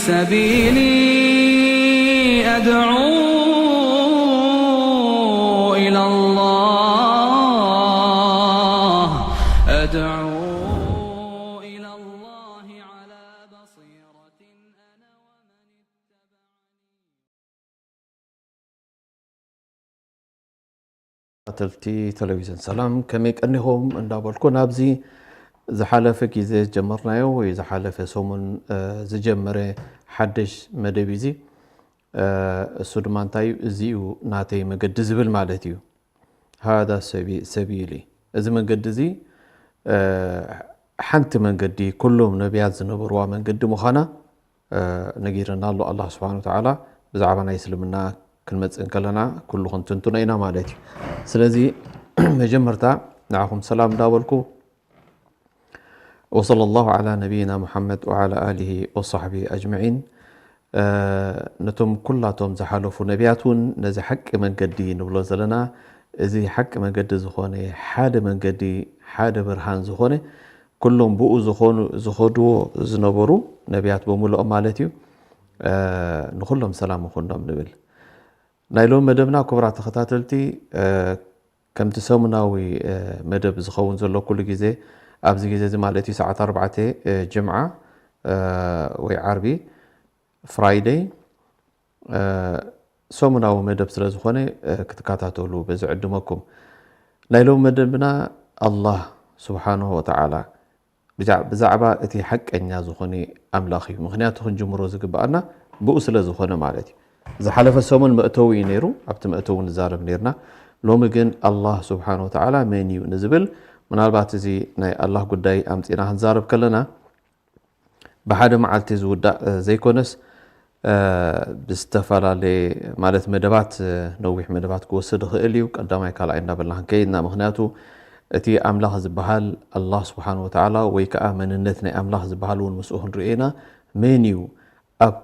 سبيلي أدعو إلى الله، أدعو إلى الله على بصيرة أنا ومن اتبعني. ተኸታተልቲ ቴሌቪዥን ሰላም፣ ከመይ ቀኒኹም እንዳበልኩ፣ ናብዚ ዝሓለፈ ግዜ ዝጀመርናዮ ወይ ዝሓለፈ ሰሙን፣ እ፣ ዝጀመረ ሓድሽ መደብ እዩ እዚ። እ፣ እሱ ድማ እንታይ እዩ? እዚ እዩ ናተይ መገዲ ዝብል ማለት እዩ። ሃዛ ሰቢ-፣ ሰቢሊ። እዚ መንገዲ እዚ፣ እ፣ ሓንቲ መንገዲ፣ ኩሎም ነቢያት ዝነበርዋ መንገዲ ምዃና፣ እ፣ ነጊርና ኣሎ ኣላህ ስብሓነ ወተዓላ። ብዛዕባ ናይ እስልምና ክንመጽእ እንከለና ኩሉ ክንትንትኖ ኢና ማለት እዩ። ስለዚ መጀመርታ ንዓኹም ሰላም እንዳበልኩ፣ ወሰለ ላሁ ዓላ ነቢይና ሙሓመድ ወዓላ ኣሊሂ ወሳሕቢሂ ኣጅመዒን። እ፣ ነቶም ኩላቶም ዝሓለፉ ነቢያት እውን ነዚ ሓቂ መንገዲ ንብሎ ዘለና፣ እዚ ሓቂ መንገዲ ዝኾነ፣ ሓደ መንገዲ፣ ሓደ ብርሃን ዝኾነ፣ ኩሎም ብኡ ዝኾኑ፣ ዝኸድዎ ዝነበሩ ነቢያት ብምልኦም ማለት እዩ። እ፣ ንኹሎም ሰላም ይኹኖም ንብል። ናይ ሎሚ መደብና፣ ክቡራት ተኸታተልቲ፣ እ፣ ከምቲ ሰሙናዊ፣ እ፣ መደብ ዝኸውን ዘሎ ኩሉ ግዜ፣ ኣብዚ ግዜ እዚ ማለት እዩ፣ ሰዓት ኣርባዕተ፣ እ፣ ጅምዓ፣ እ፣ ወይ ዓርቢ፣ ፍራይደይ፣ እ፣ ሰሙናዊ መደብ ስለ ዝኾነ፣ እ፣ ክትከታተሉ በዚ ዕድመኩም። ናይ ሎሚ መደብና ኣላህ ስብሓንሁ ወተዓላ ብዛ-፣ ብዛዕባ እቲ ሓቀኛ ዝኾነ ኣምላኽ እዩ። ምኽንያቱ ክንጅምሮ ዝግብኣና ብኡ ስለ ዝኾነ ማለት እዩ። ዝሓለፈ ሰሙን መእተዊ እዩ ነይሩ፣ ኣብቲ መእተዊ ንዛረብ ነይርና። ሎሚ ግን ኣላህ ስብሓንሁ ወተዓላ መን እዩ ንዝብል፣ ምናልባት እዚ ናይ ኣላህ ጉዳይ ኣምፂና ክንዛረብ ከለና፣ ብሓደ መዓልቲ ዝውዳእ፣ እ፣ ዘይኮነስ፣ እ፣ ብዝተፈላለየ ማለት መደባት፣ እ፣ ነዊሕ መደባት ክወስድ ይኽእል እዩ። ቀዳማይ ካልኣይ እንዳበልና ክንከይድና። ምኽንያቱ እቲ ኣምላኽ ዝበሃል ኣላህ ስብሓን ወተዓላ ወይ ከዓ መንነት ናይ ኣምላኽ ዝበሃል እውን ምስኡ ክንሪኦ ኢና። መን እዩ ኣብ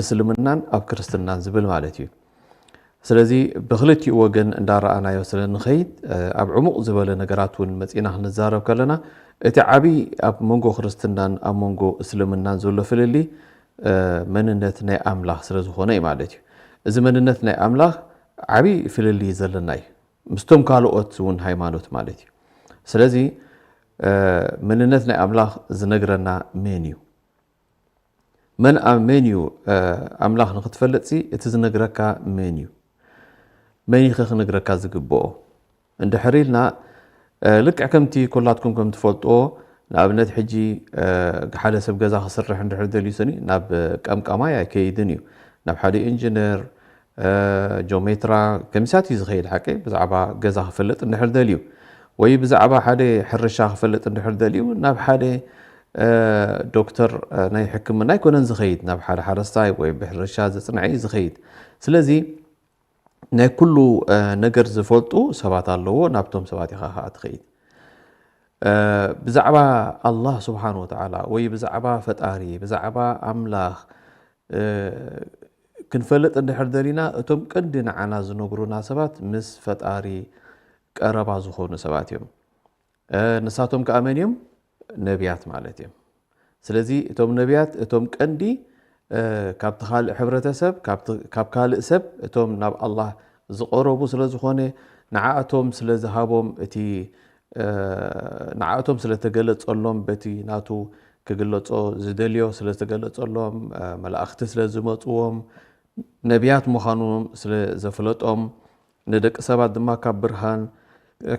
እስልምናን ኣብ ክርስትናን ዝብል ማለት እዩ። ስለዚ ብክልቲኡ ወገን እንዳረኣናዮ ስለ ንኸይድ፣ እ፣ ኣብ ዕሙቕ ዝበለ ነገራት እውን መፂና ክንዛረብ ከለና፣ እቲ ዓብዪ ኣብ መንጎ ክርስትናን ኣብ መንጎ እስልምናን ዘሎ ፍልልይ፣ እ፣ መንነት ናይ ኣምላኽ ስለ ዝኾነ እዩ ማለት እዩ። እዚ መንነት ናይ ኣምላኽ ዓብዪ ፍልልይ ዘለና እዩ፣ ምስቶም ካልኦት እውን ሃይማኖት ማለት እዩ። ስለዚ፣ እ፣ መንነት ናይ ኣምላኽ ዝነግረና መን እዩ? መን ኣብ፣ መን እዩ፣ እ፣ ኣምላኽ ንኽትፈልጥሲ እቲ ዝነግረካ መን እዩ? መን እዩ ኸ ክነግረካ ዝግብኦ? እንድሕር ኢልና፣ እ፣ ልክዕ ከምቲ ኩላትኩም ከም ትፈልጥዎ፣ ንኣብነት ሕጂ፣ እ፣ ሓደ ሰብ ገዛ ክስርሕ እንድሕር ደልዩ ሰኒ ናብ ቀምቃማይ ኣይከይድን እዩ። ናብ ሓደ ኢንጂነር፣ እ፣ ጆሜትራ፣ ከሚሳት እዩ ዝኸይድ ሓቂ፣ ብዛዕባ ገዛ ክፈልጥ እንድሕር ደልዩ። ወይ ብዛዕባ ሓደ ሕርሻ ክፈልጥ እንድሕር ደልዩ፣ ናብ ሓደ፣ እ፣ ዶክተር፣ እ፣ ናይ ሕክምና ኣይኮነን ዝኸይድ፣ ናብ ሓደ ሓረስታይ ወይ ብሕርሻ ዘጽንዐ እዩ ዝኸይድ። ስለዚ ናይ ኩሉ፣ እ፣ ነገር ዝፈልጡ ሰባት ኣለዎ፣ ናብቶም ሰባት ኢኻ ኸዓ ትኸይድ። እ፣ ብዛዕባ ኣላህ ስብሓን ወተዓላ ወይ ብዛዕባ ፈጣሪ፣ ብዛዕባ ኣምላኽ፣ እ፣ ክንፈልጥ እንድሕር ደሊና፣ እቶም ቀንዲ ንዓና ዝነግሩና ሰባት ምስ ፈጣሪ ቀረባ ዝኾኑ ሰባት እዮም። እ፣ ንሳቶም ከኣ መን እዮም? ነቢያት ማለት እዮም። ስለዚ እቶም ነቢያት፣ እቶም ቀንዲ፣ እ፣ ካብቲ ካልእ ሕብረተሰብ፣ ካብቲ፣ ካብ ካልእ ሰብ እቶም ናብ ኣላህ ዝቐረቡ ስለ ዝኾነ፣ ንዓኣቶም ስለ ዝሃቦም እቲ፣ እ፣ ንዓኣቶም ስለ ተገለጸሎም፣ በቲ ናቱ ክግለጾ ዝደልዮ ስለ ዝተገለጸሎም፣ እ፣ መላእኽቲ ስለ ዝመጽዎም፣ ነቢያት ምዃኖም ስለ ዘፍለጦም፣ ንደቂ ሰባት ድማ ካብ ብርሃን፣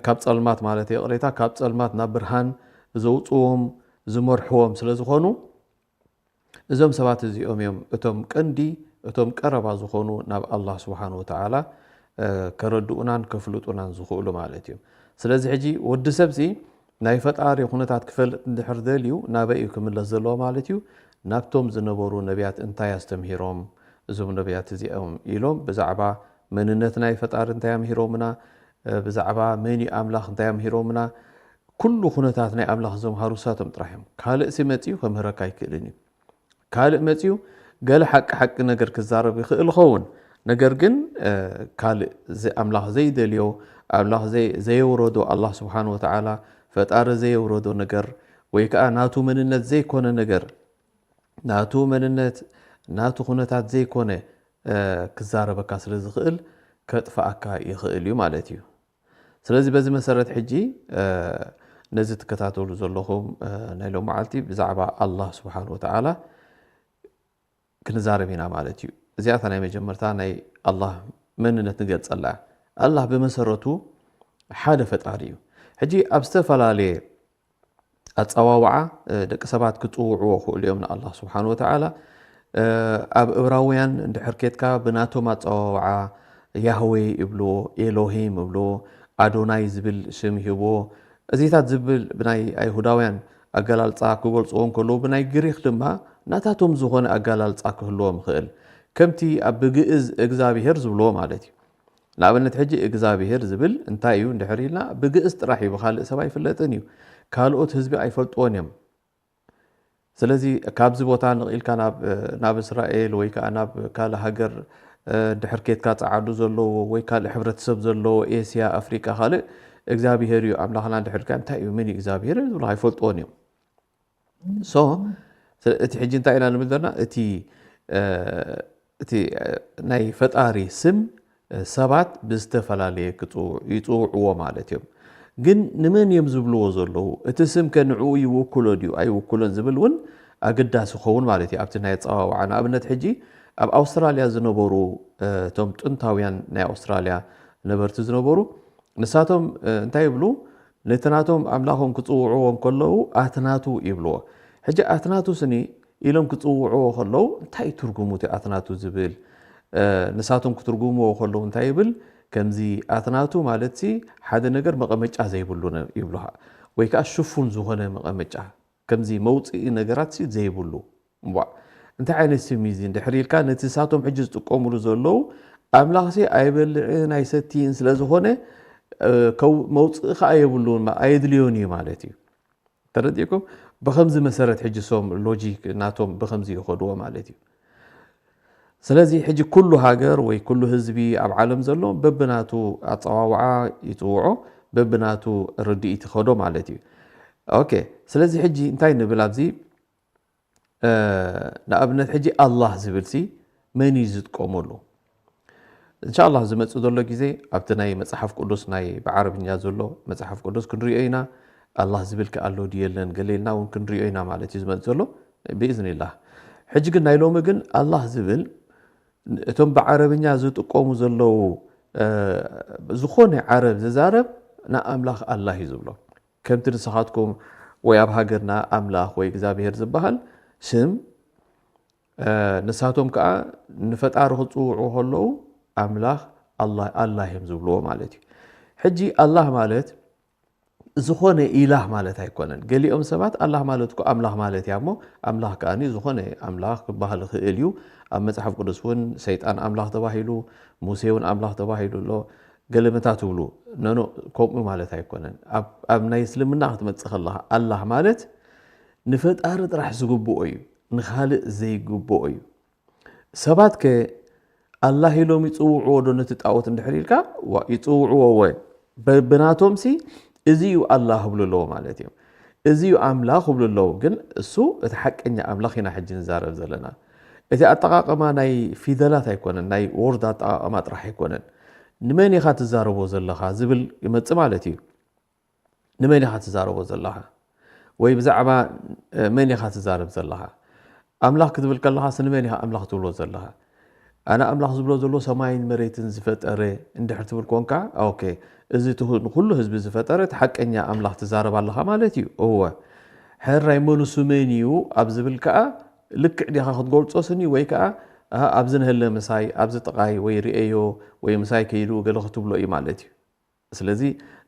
ካብ ጸልማት ማለት እዩ፣ ይቕሬታ፣ ካብ ጸልማት ናብ ብርሃን ዘውጽዎም፣ ዝመርሕዎም ስለ ዝኾኑ፣ እዞም ሰባት እዚኦም እዮም እቶም ቀንዲ፣ እቶም ቀረባ ዝኾኑ ናብ ኣላህ ስብሓን ወተዓላ፣ እ፣ ከረድኡናን ከፍልጡናን ዝኽእሉ ማለት እዮም። ስለዚ ሕጂ ወዲ ሰብሲ ናይ ፈጣሪ ኩነታት ክፈልጥ እንድሕር ደልዩ፣ ናበይ እዩ ክምለስ ዘለዎ ማለት እዩ? ናብቶም ዝነበሩ ነቢያት እንታይ ኣስተምሂሮም እዞም ነቢያት እዚኦም ኢሎም፣ ብዛዕባ መንነት ናይ ፈጣሪ እንታይ ኣምሂሮምና፣ እ፣ ብዛዕባ መን እዩ ኣምላኽ እንታይ ኣምሂሮምና፣ ኩሉ ኩነታት ናይ ኣምላኽ ዘምሃሩ እሳቶም ጥራሕ እዮም። ካልእ ሲ መጺኡ ከምህረካ ኣይክእልን እዩ። ካልእ መጺኡ ገለ ሓቂ ሓቂ ነገር ክዛረብ ይኽእል ይኸውን። ነገር ግን፣ እ፣ ካልእ ዘ-፣ ኣምላኽ ዘይደልዮ፣ ኣምላኽ ዘይ-፣ ዘየውረዶ፣ ኣላህ ስብሓን ወተዓላ ፈጣሪ ዘየውረዶ ነገር፣ ወይ ከኣ ናቱ መንነት ዘይኮነ ነገር፣ ናቱ መንነት፣ ናቱ ኩነታት ዘይኮነ ክዛረበካ ስለ ዝኽእል ከጥፍኣካ ይኽእል እዩ ማለት እዩ። ስለዚ በዚ መሰረት ሕጂ ነዚ ትከታተሉ ዘለኹም ናይ ሎም መዓልቲ ብዛዕባ ኣላህ ስብሓን ወተዓላ ክንዛረብ ኢና ማለት እዩ። እዚኣታ ናይ መጀመርታ ናይ ኣላህ መንነት ንገልጸላ። ኣላህ ብመሰረቱ ሓደ ፈጣሪ እዩ። ሕጂ ኣብ ዝተፈላለየ ኣጸዋውዓ ደቂ ሰባት ክጽውዕዎ ክእሉ እዮም ንኣላህ ስብሓን ወተዓላ። ኣብ እብራውያን እንድሕር ኬድካ ብናቶም ኣጸዋውዓ ያህዌ ይብልዎ፣ ኤሎሂም ይብልዎ፣ ኣዶናይ ዝብል ሽም ይህብዎ። እዚታት ዝብል ብናይ ኣይሁዳውያን ኣገላልጻ ክገልጽዎ እንከለዉ፣ ብናይ ግሪኽ ድማ ናታቶም ዝኾነ ኣገላልጻ ክህልዎም ይኽእል። ከምቲ ኣብ ብግእዝ እግዚኣብሄር ዝብልዎ ማለት እዩ። ንኣብነት ሕጂ እግዚኣብሄር ዝብል እንታይ እዩ እንድሕር ኢልና፣ ብግእዝ ጥራሕ እዩ፣ ብኻልእ ሰብ ኣይፍለጥን እዩ። ካልኦት ህዝቢ ኣይፈልጥዎን እዮም። ስለዚ ካብዚ ቦታ ንቕኢልካ ናብ ናብ እስራኤል ወይ ከዓ ናብ ካልእ ሃገር ድሕር ኬትካ ጸዓዱ ዘለዎ ወይ ካልእ ሕብረተሰብ ዘለዎ ኤስያ፣ ኣፍሪቃ፣ ካልእ እግዚኣብሄር እዩ ኣምላኽና እንድሕር ኢልካ፣ እንታይ እዩ፣ ምን እዩ እግዚኣብሄር ዝብሉ ኣይፈልጥዎን እዮም። ሶ እቲ ሕጂ እንታይ ኢና ንብል ዘለና? እቲ እቲ ናይ ፈጣሪ ስም ሰባት ብዝተፈላለየ ይፅውዕዎ ማለት እዮም። ግን ንመን እዮም ዝብልዎ ዘለዉ? እቲ ስም ከ ንዕኡ ይውክሎ ድዩ ኣይውክሎን ዝብል እውን ኣገዳሲ ክኸውን ማለት እዩ። ኣብቲ ናይ ኣፀዋውዓ ንኣብነት ሕጂ ኣብ ኣውስትራልያ ዝነበሩ እቶም ጥንታውያን ናይ ኣውስትራልያ ነበርቲ ዝነበሩ ንሳቶም እንታይ ይብሉ? ነቲ ናቶም ኣምላኾም ክጽውዕዎ እንከለዉ ኣትናቱ ይብልዎ። ሕጂ ኣትናቱ ስኒ ኢሎም ክጽውዕዎ ከለዉ እንታይ ትርጉሙ እቲ ኣትናቱ ዝብል? ንሳቶም ክትርጉምዎ ከለዉ እንታይ ይብል? ከምዚ ኣትናቱ ማለት ሲ ሓደ ነገር መቐመጫ ዘይብሉ ይብሉ ወይ ከዓ ሽፉን ዝኾነ መቐመጫ ከምዚ መውፅኢ ነገራት ሲ ዘይብሉ። እምቧ እንታይ ዓይነት ስም እዩ እዚ እንድሕር ኢልካ ነቲ ንሳቶም ሕጂ ዝጥቀምሉ ዘለዉ ኣምላኽሲ ኣይበልዕን ኣይሰትይን ስለ ዝኾነ መውፅኢ ከዓ የብሉን ኣየድልዮን እዩ ማለት እዩ። ተረዲእኩም? ብከምዚ መሰረት ሕጂ ሶም ሎጂክ ናቶም ብከምዚ ይኸድዎ ማለት እዩ። ስለዚ ሕጂ ኩሉ ሃገር ወይ ኩሉ ህዝቢ ኣብ ዓለም ዘሎ በብናቱ ኣፀዋውዓ ይፅውዖ፣ በብናቱ ርድኢት ይኸዶ ማለት እዩ። ኦኬ፣ ስለዚ ሕጂ እንታይ ንብል ኣብዚ ንኣብነት ሕጂ ኣላህ ዝብል ሲ መን እዩ ዝጥቀመሉ? እንሻ ኣላህ ዝመፅእ ዘሎ ግዜ ኣብቲ ናይ መፅሓፍ ቅዱስ ናይ ብዓረብኛ ዘሎ መፅሓፍ ቅዱስ ክንሪኦ ኢና። ኣላህ ዝብል ከ ኣሎ ድዩ የለን ገለ ኢልና እውን ክንሪኦ ኢና ማለት እዩ ዝመፅእ ዘሎ ብኢዝኒላህ። ሕጂ ግን ናይ ሎሚ ግን ኣላህ ዝብል እቶም ብዓረብኛ ዝጥቀሙ ዘለዉ ዝኾነ ዓረብ ዝዛረብ ንኣምላኽ ኣላህ እዩ ዝብሎ። ከምቲ ንስኻትኩም ወይ ኣብ ሃገርና ኣምላኽ ወይ እግዚኣብሄር ዝበሃል ስም ንሳቶም ከዓ ንፈጣሪ ክፅውዑ ከለዉ ኣምላኽ ኣላህ እዮም ዝብልዎ ማለት እዩ። ሕጂ ኣላህ ማለት ዝኾነ ኢላህ ማለት ኣይኮነን። ገሊኦም ሰባት ኣላህ ማለት እኮ ኣምላኽ ማለት እያ እሞ ኣምላኽ ከዓኒ ዝኾነ ኣምላኽ ክበሃል ይኽእል እዩ። ኣብ መፅሓፍ ቅዱስ እውን ሰይጣን ኣምላኽ ተባሂሉ፣ ሙሴ እውን ኣምላኽ ተባሂሉ ኣሎ። ገለመታ ትብሉ ነኖ ከምኡ ማለት ኣይኮነን። ኣብ ናይ እስልምና ክትመፅእ ከለኻ ኣላህ ማለት ንፈጣሪ ጥራሕ ዝግብኦ እዩ፣ ንኻልእ ዘይግብኦ እዩ። ሰባት ከ ኣላህ ኢሎም ይፅውዕዎ ዶ ነቲ ጣዖት እንድሕር ኢልካ ይፅውዕዎ ወ ብናቶም ሲ እዚ እዩ ኣላህ ክብሉ ኣለዎ ማለት እዮም። እዚ እዩ ኣምላኽ ክብሉ ኣለዉ። ግን እሱ እቲ ሓቀኛ ኣምላኽ ኢና ሕጂ ንዛረብ ዘለና። እቲ ኣጠቓቕማ ናይ ፊደላት ኣይኮነን፣ ናይ ወርድ ኣጠቓቕማ ጥራሕ ኣይኮነን። ንመን ኢኻ ትዛረቦ ዘለኻ ዝብል ይመፅእ ማለት እዩ። ንመን ኢኻ ትዛረቦ ዘለኻ? ወይ ብዛዕባ መን ኢኻ ትዛረብ ዘለኻ? ኣምላኽ ክትብል ከለኻስ ንመን ኢኻ ኣምላኽ ትብሎ ዘለኻ? ኣነ ኣምላኽ ዝብሎ ዘሎ ሰማይን መሬትን ዝፈጠረ እንድሕር ትብል ኮንካ፣ ኦኬ፣ እዚ ንኩሉ ህዝቢ ዝፈጠረ እቲ ሓቀኛ ኣምላኽ ትዛረብ ኣለኻ ማለት እዩ። እወ። ሕራይ መኑሱ መን እዩ ኣብ ዝብል ከኣ ልክዕ ዲኻ ክትገልጾ ስኒ ወይ ከኣ ኣብዚ ንህለ ምሳይ ኣብዚ ጥቓይ ወይ ርእዮ ወይ ምሳይ ከይዱ ገለ ክትብሎ እዩ ማለት እዩ። ስለዚ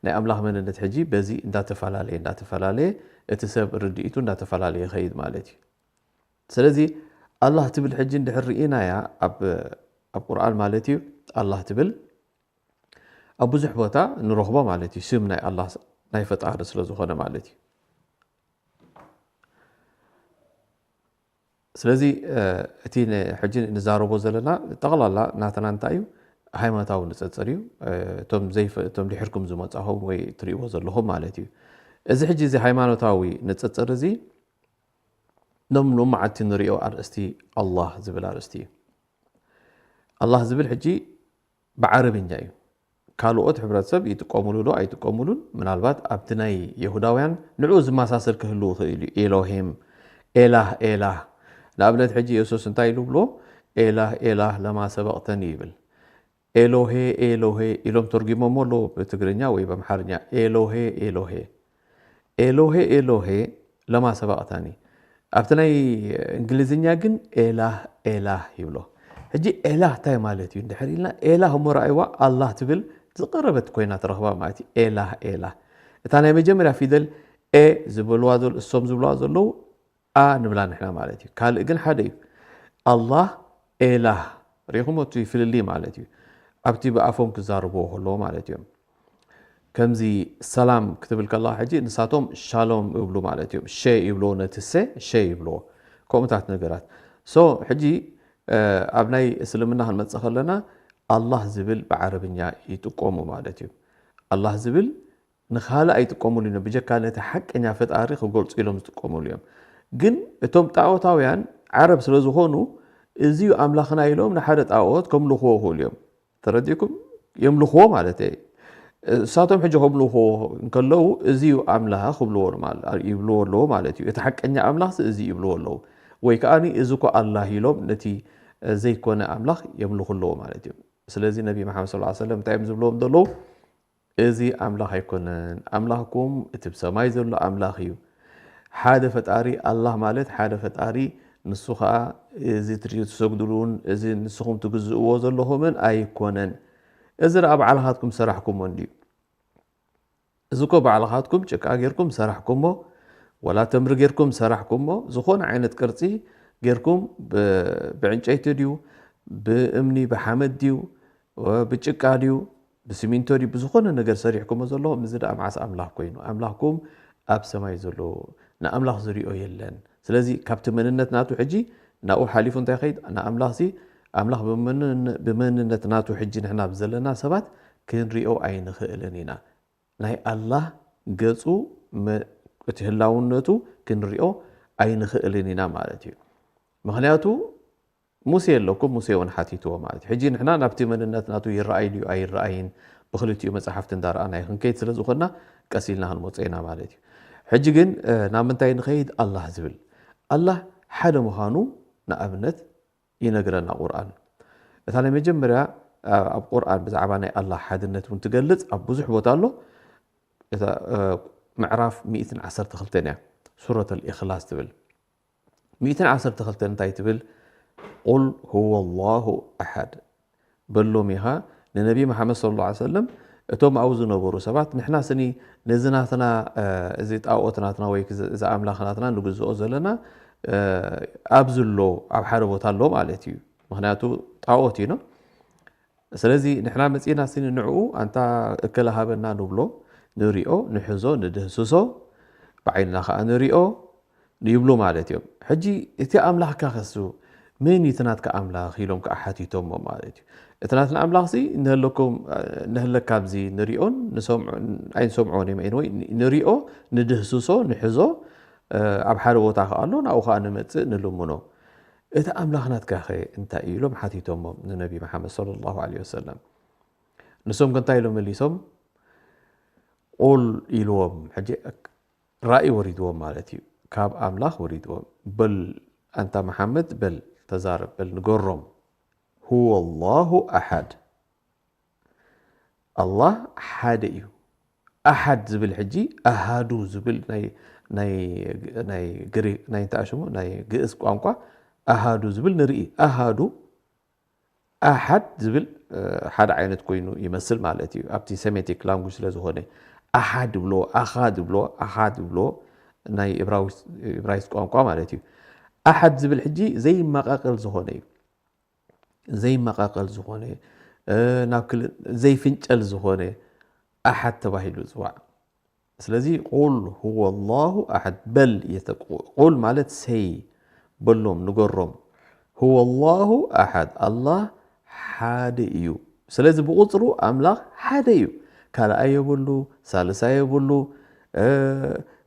ናይ ኣምላኽ መንነት ሕጂ በዚ እንዳተፈላለየ እንዳተፈላለየ እቲ ሰብ ርድኢቱ እንዳተፈላለየ ይኸይድ ማለት እዩ። ስለዚ ኣላህ ትብል ሕጂ እንድሕር ርኢናያ ኣብ ኣብ ቁርኣን ማለት እዩ ኣላህ ትብል ኣብ ብዙሕ ቦታ ንረኽቦ ማለት እዩ። ስም ናይ ኣላህ ናይ ፈጣሪ ስለ ዝኾነ ማለት እዩ። ስለዚ እቲ ሕጂ ንዛረቦ ዘለና ጠቕላላ ናተና እንታይ እዩ? ሃይማኖታዊ ንፅፅር እዩ። እቶም ድሕርኩም ዝመፃኹም ወይ ትሪእዎ ዘለኹም ማለት እዩ። እዚ ሕጂ እዚ ሃይማኖታዊ ንፅፅር እዚ ሎም ሎም መዓልቲ ንሪኦ ኣርእስቲ ኣላህ ዝብል ኣርእስቲ እዩ። ኣላህ ዝብል ሕጂ ብዓረብኛ እዩ። ካልኦት ሕብረተሰብ ይጥቀሙሉ ዶ ኣይጥቀሙሉን? ምናልባት ኣብቲ ናይ የሁዳውያን ንዕኡ ዝመሳሰል ክህሉ ይኽእል እዩ። ኤሎሂም፣ ኤላህ፣ ኤላህ። ንኣብነት ሕጂ የሱስ እንታይ ኢሉ ብሎ? ኤላህ፣ ኤላህ ለማ ሰበቕተኒ ይብል። ኤሎሄ፣ ኤሎሄ ኢሎም ተርጉሞሞ ኣለዉ ብትግርኛ ወይ ብኣምሓርኛ። ኤሎሄ፣ ኤሎሄ። ኤሎሄ፣ ኤሎሄ ለማ ሰበቕተኒ። ኣብቲ ናይ እንግሊዝኛ ግን ኤላህ፣ ኤላህ ይብሎ። ሕጂ ኤላህ እንታይ ማለት እዩ እንድሕር ኢልና፣ ኤላህ እሞ ረኣይዋ ኣላህ ትብል ዝቐረበት ኮይና ትረኽባ ማለት እዩ። ኤላህ፣ ኤላህ። እታ ናይ መጀመርያ ፊደል ኤ ዝበልዋ ዘል-፣ እሶም ዝብልዋ ዘለዉ ኣ ንብላ ንሕና ማለት እዩ። ካልእ ግን ሓደ እዩ። ኣላህ ኤላህ። ርኢኹሞ እቲ ፍልልይ ማለት እዩ። ኣብቲ ብኣፎም ክዛረብዎ ከለዎ ማለት እዮም። ከምዚ ሰላም ክትብል ከለኻ ሕጂ ንሳቶም ሻሎም ይብሉ ማለት እዮም። ሸ ይብልዎ፣ ነቲ ሰ ሸ ይብልዎ። ከምኡታት ነገራት። ሶ ሕጂ፣ እ፣ ኣብ ናይ እስልምና ክንመጽእ ከለና ኣላህ ዝብል ብዓረብኛ ይጥቀሙ ማለት እዩ። ኣላህ ዝብል ንኻልእ ኣይጥቀሙሉ እዮም። ብጀካ ነቲ ሓቀኛ ፈጣሪ ክገልጹ ኢሎም ዝጥቀሙሉ እዮም። ግን እቶም ጣዖታውያን ዓረብ ስለ ዝኾኑ፣ እዚ እዩ ኣምላኽና ኢሎም ንሓደ ጣዖት ከምልኽዎ ይኽእሉ እዮም። ተረዲእኩም? የምልኽዎ ማለት እየ። እሳቶም ሕጂ ከምልኽዎ እንከለዉ፣ እዚ እዩ ኣምላኽ ክብልዎ ማለ-፣ ይብልዎ ኣለዎ ማለት እዩ። እቲ ሓቀኛ ኣምላኽሲ እዚ ይብልዎ ኣለዉ። ወይ ከኣኒ፣ እዚ እኮ ኣላህ ኢሎም ነቲ ዘይኮነ ኣምላኽ የምልኹ ኣለዎ ማለት እዩ። ስለዚ ነቢ መሓመድ ሰለላሁ ዐለይሂ ወሰለም እንታይ እዮም ዝብልዎም ዘለዉ? እዚ ኣምላኽ ኣይኮነን። ኣምላኽኩም እቲ ብሰማይ ዘሎ ኣምላኽ እዩ። ሓደ ፈጣሪ፣ ኣላህ ማለት ሓደ ፈጣሪ፣ ንሱ ኸኣ እዚ ትሪ-፣ ትሰግዱሉን እዚ ንስኹም ትግዝእዎ ዘለኹምን ኣይኮነን። እዚ ደኣ ባዕልኻትኩም ሰራሕኩሞ እንድዩ። እዚ እኮ ባዕልኻትኩም ጭቃ ጌርኩም ሰራሕኩሞ፣ ወላ ተምሪ ጌርኩም ሰራሕኩሞ፣ ዝኾነ ዓይነት ቅርጺ ጌርኩም ብ-፣ ብዕንጨይቲ ድዩ፣ ብእምኒ፣ ብሓመድ ድዩ፣ ብጭቃ ድዩ፣ ብሲሚንቶ ድዩ፣ ብዝኾነ ነገር ሰሪሕኩሞ ዘለኹም፣ እዚ ደኣ መዓስ ኣምላኽ ኮይኑ? ኣምላኽኩም ኣብ ሰማይ ዘሎ፣ ንኣምላኽ ዝሪኦ የለን። ስለዚ ካብቲ መንነት ናቱ ሕጂ ናብኡ ሓሊፉ እንታይ ይኸይድ? ንኣምላኽሲ፣ ኣምላኽ ብመን-፣ ብመንነት ናቱ ሕጂ ንሕና ብዘለና ሰባት ክንሪኦ ኣይንኽእልን ኢና። ናይ ኣላህ ገጹ መ-፣ እቲ ህላውነቱ ክንሪኦ ኣይንኽእልን ኢና ማለት እዩ። ምኽንያቱ ሙሴ ኣለኩም፣ ሙሴ እውን ሓቲትዎ ማለት እዩ። ሕጂ ንሕና ናብቲ መንነት ናቱ ይረኣይ ድዩ ኣይረኣይን ብኽልቲኡ መጽሓፍቲ እንዳረኣና እዩ ክንከይድ ስለ ዝኾንና ቀስ ኢልና ክንመጾ ኢና ማለት እዩ። ሕጂ ግን፣ እ፣ ናብ ምንታይ ንኸይድ? ኣላህ ዝብል። ኣላህ ሓደ ምዃኑ ንኣብነት ይነግረና ቁርኣን። እታ ናይ መጀመርያ፣ እ፣ ኣብ ቁርኣን ብዛዕባ ናይ ኣላህ ሓድነት እውን ትገልጽ ኣብ ብዙሕ ቦታ ኣሎ። እታ፣ እ፣ ምዕራፍ ሚእትን ዓሰርተ ክልተን እያ፣ ሱረት ኣልኢኽላስ ትብል። ሚእትን ዓሰርተ ክልተን እንታይ ትብል? ቁል ሁወ ላሁ ኣሓድ። በሎም ኢኻ ንነቢ መሓመድ ሰለላሁ ዐለይሂ ወሰለም፣ እቶም ኣብኡ ዝነበሩ ሰባት፣ ንሕና ስኒ ነዚ ናትና፣ እ፣ እዚ ጣኦት ናትና ወይ እዚ ኣምላኽ ናትና ንግዝኦ ዘለና፣ እ፣ ኣብዚ ኣሎ፣ ኣብ ሓደ ቦታ ኣሎ ማለት እዩ። ምኽንያቱ ጣኦት እዩ፣ ኖ? ስለዚ ንሕና መጺእና ስኒ ንዕኡ ኣንታ እከለ ሃበና ንብሎ፣ ንሪኦ፣ ንሕዞ፣ ንድህስሶ፣ ብዓይንና ኸኣ ንሪኦ ይብሉ ማለት እዮም። ሕጂ እቲ ኣምላኽካ ከሱ መን እዩ እቲ ናትካ ኣምላኽ ኢሎም ከኣ ሓቲቶሞ ማለት እዩ። እቲ ናትና ኣምላኽሲ ንህለኩም፣ ንህለካ ኣብዚ ንሪኦን ንሰምዖን፣ ኣይንሰምዖን እዮም፣ ወይ ንሪኦ፣ ንድህስሶ፣ ንሕዞ፣ ኣብ ሓደ ቦታ ከኣ ኣሎ፣ ናብኡ ከኣ ንመጽእ፣ ንልምኖ። እቲ ኣምላኽ ናትካኸ እንታይ እዩ? ኢሎም ሓቲቶሞም ንነቢ መሓመድ ሰለላሁ ዐለይሂ ወሰለም። ንሶም ከ እንታይ ኢሎም መሊሶም? ቁል ኢልዎም። ሕጂ ራእይ ወሪድዎም ማለት እዩ። ካብ ኣምላኽ ወሪድዎም። በል ኣንታ መሓመድ፣ በል ተዛረብ፣ በል ንገሮም። ሁወ ላሁ ኣሓድ። ኣላህ ሓደ እዩ። ኣሓድ ዝብል ሕጂ ኣሃዱ ዝብል ናይ፣ ናይ፣ ናይ ግሪ-፣ ናይ እንታይ ሽሙ? ናይ ግእዝ ቋንቋ ኣሃዱ ዝብል ንርኢ። ኣሃዱ፣ ኣሓድ ዝብል፣ እ፣ ሓደ ዓይነት ኮይኑ ይመስል ማለት እዩ። ኣብቲ ሴሜቲክ ላንጉጅ ስለ ዝኾነ ኣሓድ ይብሎ፣ ኣኻድ ይብሎ፣ ኣሓድ ይብሎ ናይ እብራውስ-፣ እብራይስጥ ቋንቋ ማለት እዩ። ኣሓድ ዝብል ሕጂ ዘይመቃቀል ዝኾነ እዩ። ዘይመቃቀል ዝኾነ፣ እ፣ ናብ ክል-፣ ዘይፍንጨል ዝኾነ ኣሓድ ተባሂሉ ይጽዋዕ። ስለዚ ቁል ሁወ ላሁ ኣሓድ በል የተ-፣ ቁል ማለት ሰይ በሎም፣ ንገሮም። ሁወ ላሁ ኣሓድ፣ ኣላህ ሓደ እዩ። ስለዚ ብቁጽሩ ኣምላኽ ሓደ እዩ። ካልኣይ የብሉ፣ ሳልሳይ የብሉ፣ እ፣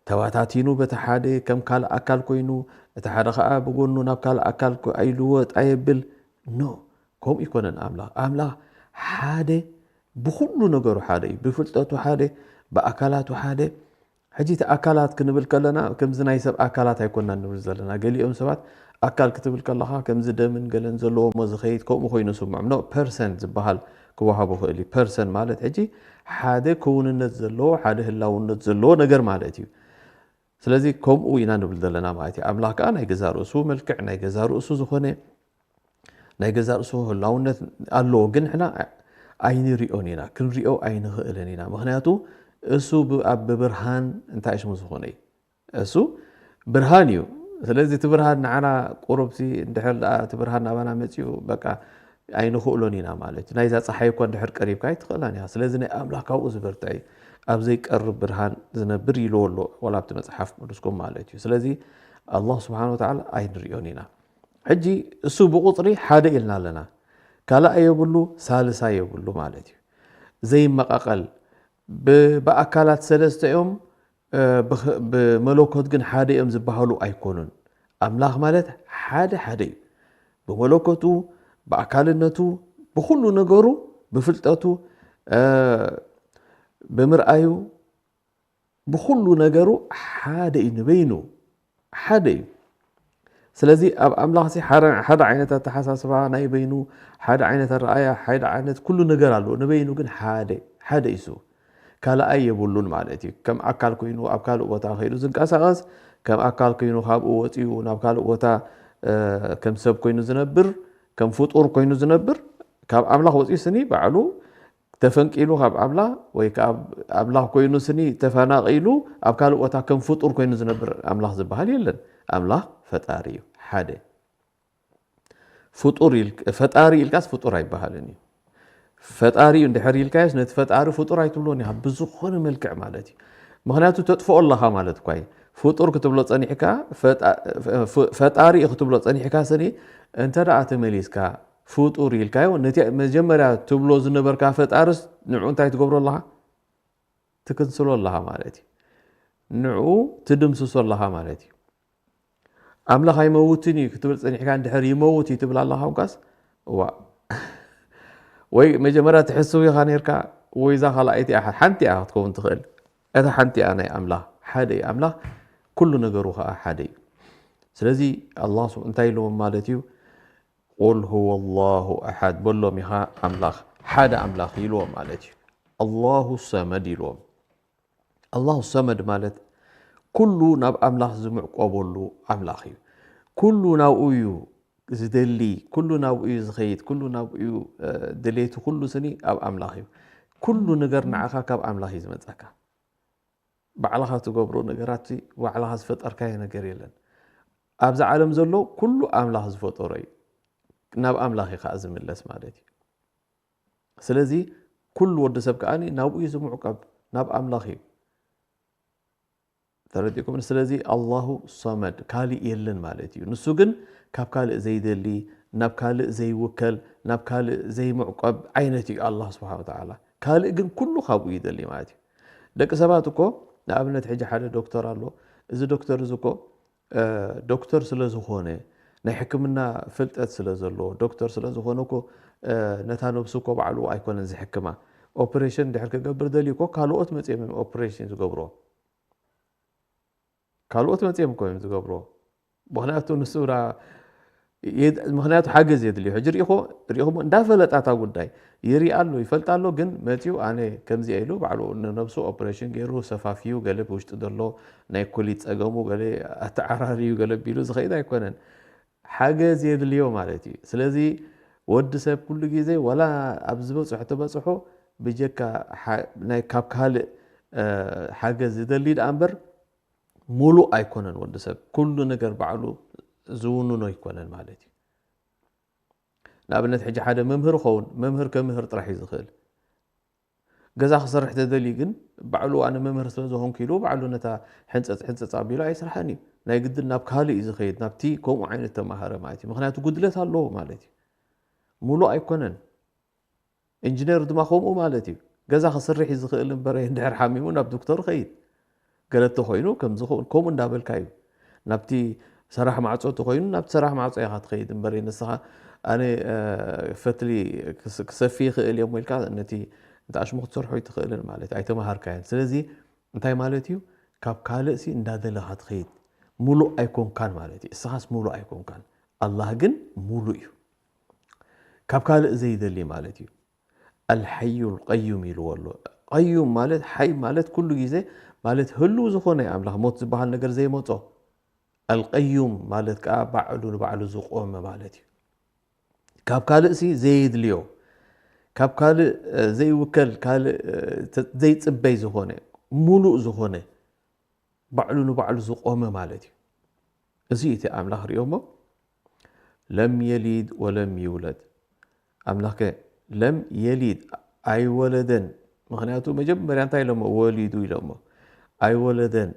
ተባታቲኑ በቲ ሓደ ከም ካልእ ኣካል ኮይኑ፣ እቲ ሓደ ኸዓ ብጎኑ ናብ ካልእ ኣካል ኣይልወጥ ኣየብል። ኖ፣ ከምኡ ኣይኮነን ኣምላኽ። ኣምላኽ ሓደ፣ ብኹሉ ነገሩ ሓደ እዩ። ብፍልጠቱ ሓደ፣ ብኣካላቱ ሓደ። ሕጂ እቲ ኣካላት ክንብል ከለና ከምዚ ናይ ሰብ ኣካላት ኣይኮና ንብል ዘለና። ገሊኦም ሰባት ኣካል ክትብል ከለኻ ከምዚ ደምን ገለን ዘለዎ እሞ ዝኸይድ ከምኡ ኮይኑ ስምዖም። ኖ፣ ፐርሰን ዝበሃል ክወሃቦ ክእል እዩ። ፐርሰን ማለት ሕጂ ሓደ ክውንነት ዘለዎ፣ ሓደ ህላውነት ዘለዎ ነገር ማለት እዩ። ስለዚ ከምኡ ኢና ንብል ዘለና ማለት እዩ። ኣምላኽ ከኣ ናይ ገዛ ርእሱ መልክዕ፣ ናይ ገዛ ርእሱ ዝኾነ ናይ ገዛ ርእሱ ህላውነት ኣለዎ፣ ግን ንሕና ኣይንሪኦን ኢና፣ ክንሪኦ ኣይንኽእልን ኢና። ምኽንያቱ እሱ ብ-፣ ኣብ ብብርሃን እንታይ ሽሙ ዝኾነ እዩ? እሱ ብርሃን እዩ። ስለዚ እቲ ብርሃን ንዓና ቁሩብሲ እንድሕር ደኣ እቲ ብርሃን ናባና መጺኡ በቃ ኣይንኽእሎን ኢና ማለት እዩ። ናይዛ ጸሓይ እኳ እንድሕር ቀሪብካ ኣይትኽእላን ኢኻ። ስለዚ ናይ ኣምላኽ ካብኡ ዝበርትዕ እዩ። ኣብ ዘይቀርብ ብርሃን ዝነብር ኢልዎ ኣሎ፣ ዋላ ኣብቲ መጽሓፍ ቅዱስኩም ማለት እዩ። ስለዚ ኣላህ ስብሓን ወተዓላ ኣይንሪኦን ኢና። ሕጂ እሱ ብቁጽሪ ሓደ ኢልና ኣለና። ካልኣይ የብሉ፣ ሳልሳይ የብሉ ማለት እዩ። ዘይመቃቀል፣ ብ-፣ ብኣካላት ሰለስተ እዮም፣ እ፣ ብኽ-፣ ብመለኮት ግን ሓደ እዮም ዝበሃሉ ኣይኮኑን። ኣምላኽ ማለት ሓደ ሓደ እዩ። ብመለኮቱ፣ ብኣካልነቱ፣ ብኹሉ ነገሩ፣ ብፍልጠቱ፣ እ፣ ብምርኣዩ፣ ብኹሉ ነገሩ ሓደ እዩ፣ ንበይኑ ሓደ እዩ። ስለዚ ኣብ ኣምላኽ ሲ ሓደ፣ ሓደ ዓይነት ኣተሓሳስባ ናይ በይኑ፣ ሓደ ዓይነት ኣረኣያ፣ ሓደ ዓይነት ኩሉ ነገር ኣለዎ። ንበይኑ ግን ሓደ፣ ሓደ እዩ እሱ። ካልኣይ የብሉን ማለት እዩ። ከም ኣካል ኮይኑ ኣብ ካልእ ቦታ ከይዱ ዝንቀሳቐስ፣ ከም ኣካል ኮይኑ ካብኡ ወፂኡ ናብ ካልእ ቦታ፣ እ፣ ከም ሰብ ኮይኑ ዝነብር፣ ከም ፍጡር ኮይኑ ዝነብር፣ ካብ ኣምላኽ ወፂኡ ስኒ ባዕሉ ተፈንቂሉ ካብ ኣምላኽ ወይ ከዓ ኣምላኽ ኮይኑ ስኒ ተፈናቒሉ ኣብ ካልእ ቦታ ከም ፍጡር ኮይኑ ዝነብር ኣምላኽ ዝበሃል የለን። ኣምላኽ ፈጣሪ እዩ፣ ሓደ። ፍጡር ኢል-፣ ፈጣሪ ኢልካስ ፍጡር ኣይበሃልን እዩ። ፈጣሪ እዩ እንድሕር ኢልካዮስ ነቲ ፈጣሪ ፍጡር ኣይትብሎን ኢኻ ብዝኾነ መልክዕ ማለት እዩ። ምኽንያቱ ተጥፍኦ ኣለኻ ማለት እኳ እዩ። ፍጡር ክትብሎ ጸኒሕካ፣ ፈጣ-፣ ፈ-፣ ፈጣሪ እዩ ክትብሎ ጸኒሕካ ስኒ እንተ ደኣ ተመሊስካ ፍጡር ኢልካዮ፣ ነቲ መጀመርያ ትብሎ ዝነበርካ ፈጣርስ ንዑ እንታይ ትገብሮ ኣለኻ? ትክንስሎ ኣለኻ ማለት እዩ። ንዑ ትድምስሶ ኣለኻ ማለት እዩ። ኣምላኽ ኣይመውትን እዩ ክትብል ጸኒሕካ፣ እንድሕር ይመውት እዩ ትብል ኣለኻ እኳስ፣ እዋ። ወይ መጀመርያ ትሕስው ኢኻ ነርካ፣ ወይ እዛ ካልኣይቲ እያ፣ ሓንቲ እያ ክትከውን ትኽእል። እታ ሓንቲ እያ ናይ ኣምላኽ፣ ሓደ እዩ ኣምላኽ፣ ኩሉ ነገሩ ኸኣ ሓደ እዩ። ስለዚ ኣላህ ስብ-፣ እንታይ ኢልዎም ማለት እዩ? ቁል ሁወ ላሁ ኣሓድ በሎም ኢኻ፣ ኣምላኽ፣ ሓደ ኣምላኽ ኢልዎም ማለት እዩ። ኣላሁ ሰመድ ኢልዎም። ኣላሁ ሰመድ ማለት ኩሉ ናብ ኣምላኽ ዝምዕቆበሉ ኣምላኽ እዩ። ኩሉ ናብኡ እዩ ዝደሊ፣ ኩሉ ናብኡ እዩ ዝኸይድ፣ ኩሉ ናብኡ እዩ፣ እ፣ ድሌቱ ኩሉ ስኒ ኣብ ኣምላኽ እዩ። ኩሉ ነገር ንዓኻ ካብ ኣምላኽ እዩ ዝመጸካ። ባዕልኻ ትገብሮ ነገራት፣ ባዕልኻ ዝፈጠርካዮ ነገር የለን። ኣብዛ ዓለም ዘሎ ኩሉ ኣምላኽ ዝፈጠሮ እዩ። ናብ ኣምላኽ እዩ ከኣ ዝምለስ ማለት እዩ። ስለዚ ኩሉ ወዲ ሰብ ከኣ ናብኡ እዩ ዝምዕቀብ፣ ናብ ኣምላኽ እዩ። ተረዲእኩም? ስለዚ ኣላሁ ሰመድ ካልእ የለን ማለት እዩ። ንሱ ግን ካብ ካልእ ዘይደሊ፣ ናብ ካልእ ዘይውከል፣ ናብ ካልእ ዘይምዕቀብ ዓይነት እዩ ኣላህ ስብሓነ ወተዓላ። ካልእ ግን ኩሉ ካብኡ ይደሊ ማለት እዩ። ደቂ ሰባት እኮ፣ ንኣብነት ሕጂ ሓደ ዶክተር ኣሎ። እዚ ዶክተር እዚ እኮ፣ እ፣ ዶክተር ስለ ዝኾነ፣ ናይ ሕክምና ፍልጠት ስለ ዘለዎ፣ ዶክተር ስለ ዝኾነ እኮ፣ እ፣ ነታ ነብሱ እኮ ባዕሉ ኣይኮነን ዝሕክማ። ኦፕሬሽን እንድሕር ክገብር ደልዩ እኮ ካልኦት መጺኦም እዮም ኦፕሬሽን ዝገብርዎ። ካልኦት መጺኦም እኮ እዮም ዝገብርዎ። ምኽንያቱ ንሱ ራ-፣ የድ-፣ ምኽንያቱ ሓገዝ የድልዮ። ሕጂ ርኢኹ-፣ ርኢኹም እንዳፈለጣ እታ ጉዳይ ይርኢ ኣሎ፣ ይፈልጥ ኣሎ፣ ግን መጺኡ ኣነ ከምዚኣ ኢሉ ባዕሉ ንነብሱ ኦፕሬሽን ገይሩ ሰፋፍዩ፣ ገለ ብውሽጢ ዘሎ ናይ ኩሊት ጸገሙ ገለ ኣተዓራርዩ፣ ገለ ቢሉ ዝኸይድ ኣይኮነን። ሓገዝ የድልዮ ማለት እዩ። ስለዚ ወዲ ሰብ ኩሉ ግዜ ዋላ ኣብ ዝበጽሖ ተበጽሖ ብጀካ ሓ-፣ ናይ ካብ ካልእ፣ እ፣ ሓገዝ ዝደሊ ደኣ እምበር ሙሉእ ኣይኮነን ወዲ ሰብ። ኩሉ ነገር ባዕሉ ዝውንኖ ኣይኮነን ማለት እዩ። ንኣብነት ሕጂ ሓደ መምህር ይኸውን፣ መምህር ከምህር ጥራሕ እዩ ዝኽእል። ገዛ ክሰርሕ ተደልዩ ግን ባዕሉ ኣነ መምህር ስለ ዝኾንኩ ኢሉ ባዕሉ ነታ ሕንጸጽ ሕንጸጽ ኣቢሉ ኣይስርሓን እዩ። ናይ ግድን ናብ ካልእ እዩ ዝኸይድ፣ ናብቲ ከምኡ ዓይነት ተማሃረ ማለት እዩ። ምኽንያቱ ጉድለት ኣለዎ ማለት እዩ። ሙሉእ ኣይኮነን። ኢንጂነር ድማ ከምኡ ማለት እዩ። ገዛ ክስርሕ እዩ ዝኽእል እምበር እንድሕር ሓሚሙ ናብ ዶክተር ይኸይድ። ገለ እንተኾይኑ ከምዚ ኸውን፣ ከምኡ እንዳበልካ እዩ ናብቲ ሰራሕ ማዕጾ እንተኾይኑ ናብቲ ሰራሕ ማዕጾ ኢኻ ትኸይድ እምበር፣ ንስኻ ኣነ፣ እ፣ ፈትሊ ክስ-፣ ክሰፊ ይኽእል እዮም ኢልካ ነቲ፣ ነቲ ኣሽሙ ክትሰርሖ ኣይትኽእልን ማለት እዩ። ኣይተማሃርካዮን። ስለዚ እንታይ ማለት እዩ? ካብ ካልእ ሲ እንዳደለኻ ትኸይድ። ሙሉእ ኣይኮንካን ማለት እዩ። እስኻስ ሙሉእ ኣይኮንካን። ኣላህ ግን ሙሉእ እዩ። ካብ ካልእ ዘይደሊ ማለት እዩ። ኣልሐዩል ቀዩም ኢልዎ ኣሎ። ቀዩም ማለት፣ ሓይ ማለት ኩሉ ግዜ ማለት ህሉው ዝኾነ ኣምላኽ፣ ሞት ዝበሃል ነገር ዘይመጾ። ኣልቀዩም ማለት ከኣ ባዕሉ ንባዕሉ ዝቆመ ማለት እዩ። ካብ ካልእ ሲ ዘየድልዮ፣ ካብ ካልእ፣ እ፣ ዘይውከል፣ ካልእ፣ እ፣ ተ-፣ ዘይጽበይ ዝኾነ፣ ሙሉእ ዝኾነ፣ ባዕሉ ንባዕሉ ዝቆመ ማለት እዩ። እዚ እቲ ኣምላኽ ሪኦሞ፣ ለም የሊድ ወለም ይውለድ። ኣምላኽ ከ ለም የሊድ፣ ኣይወለደን። ምኽንያቱ መጀመርያ እንታይ ኢሎሞ? ወሊዱ ኢሎሞ። ኣይወለደን።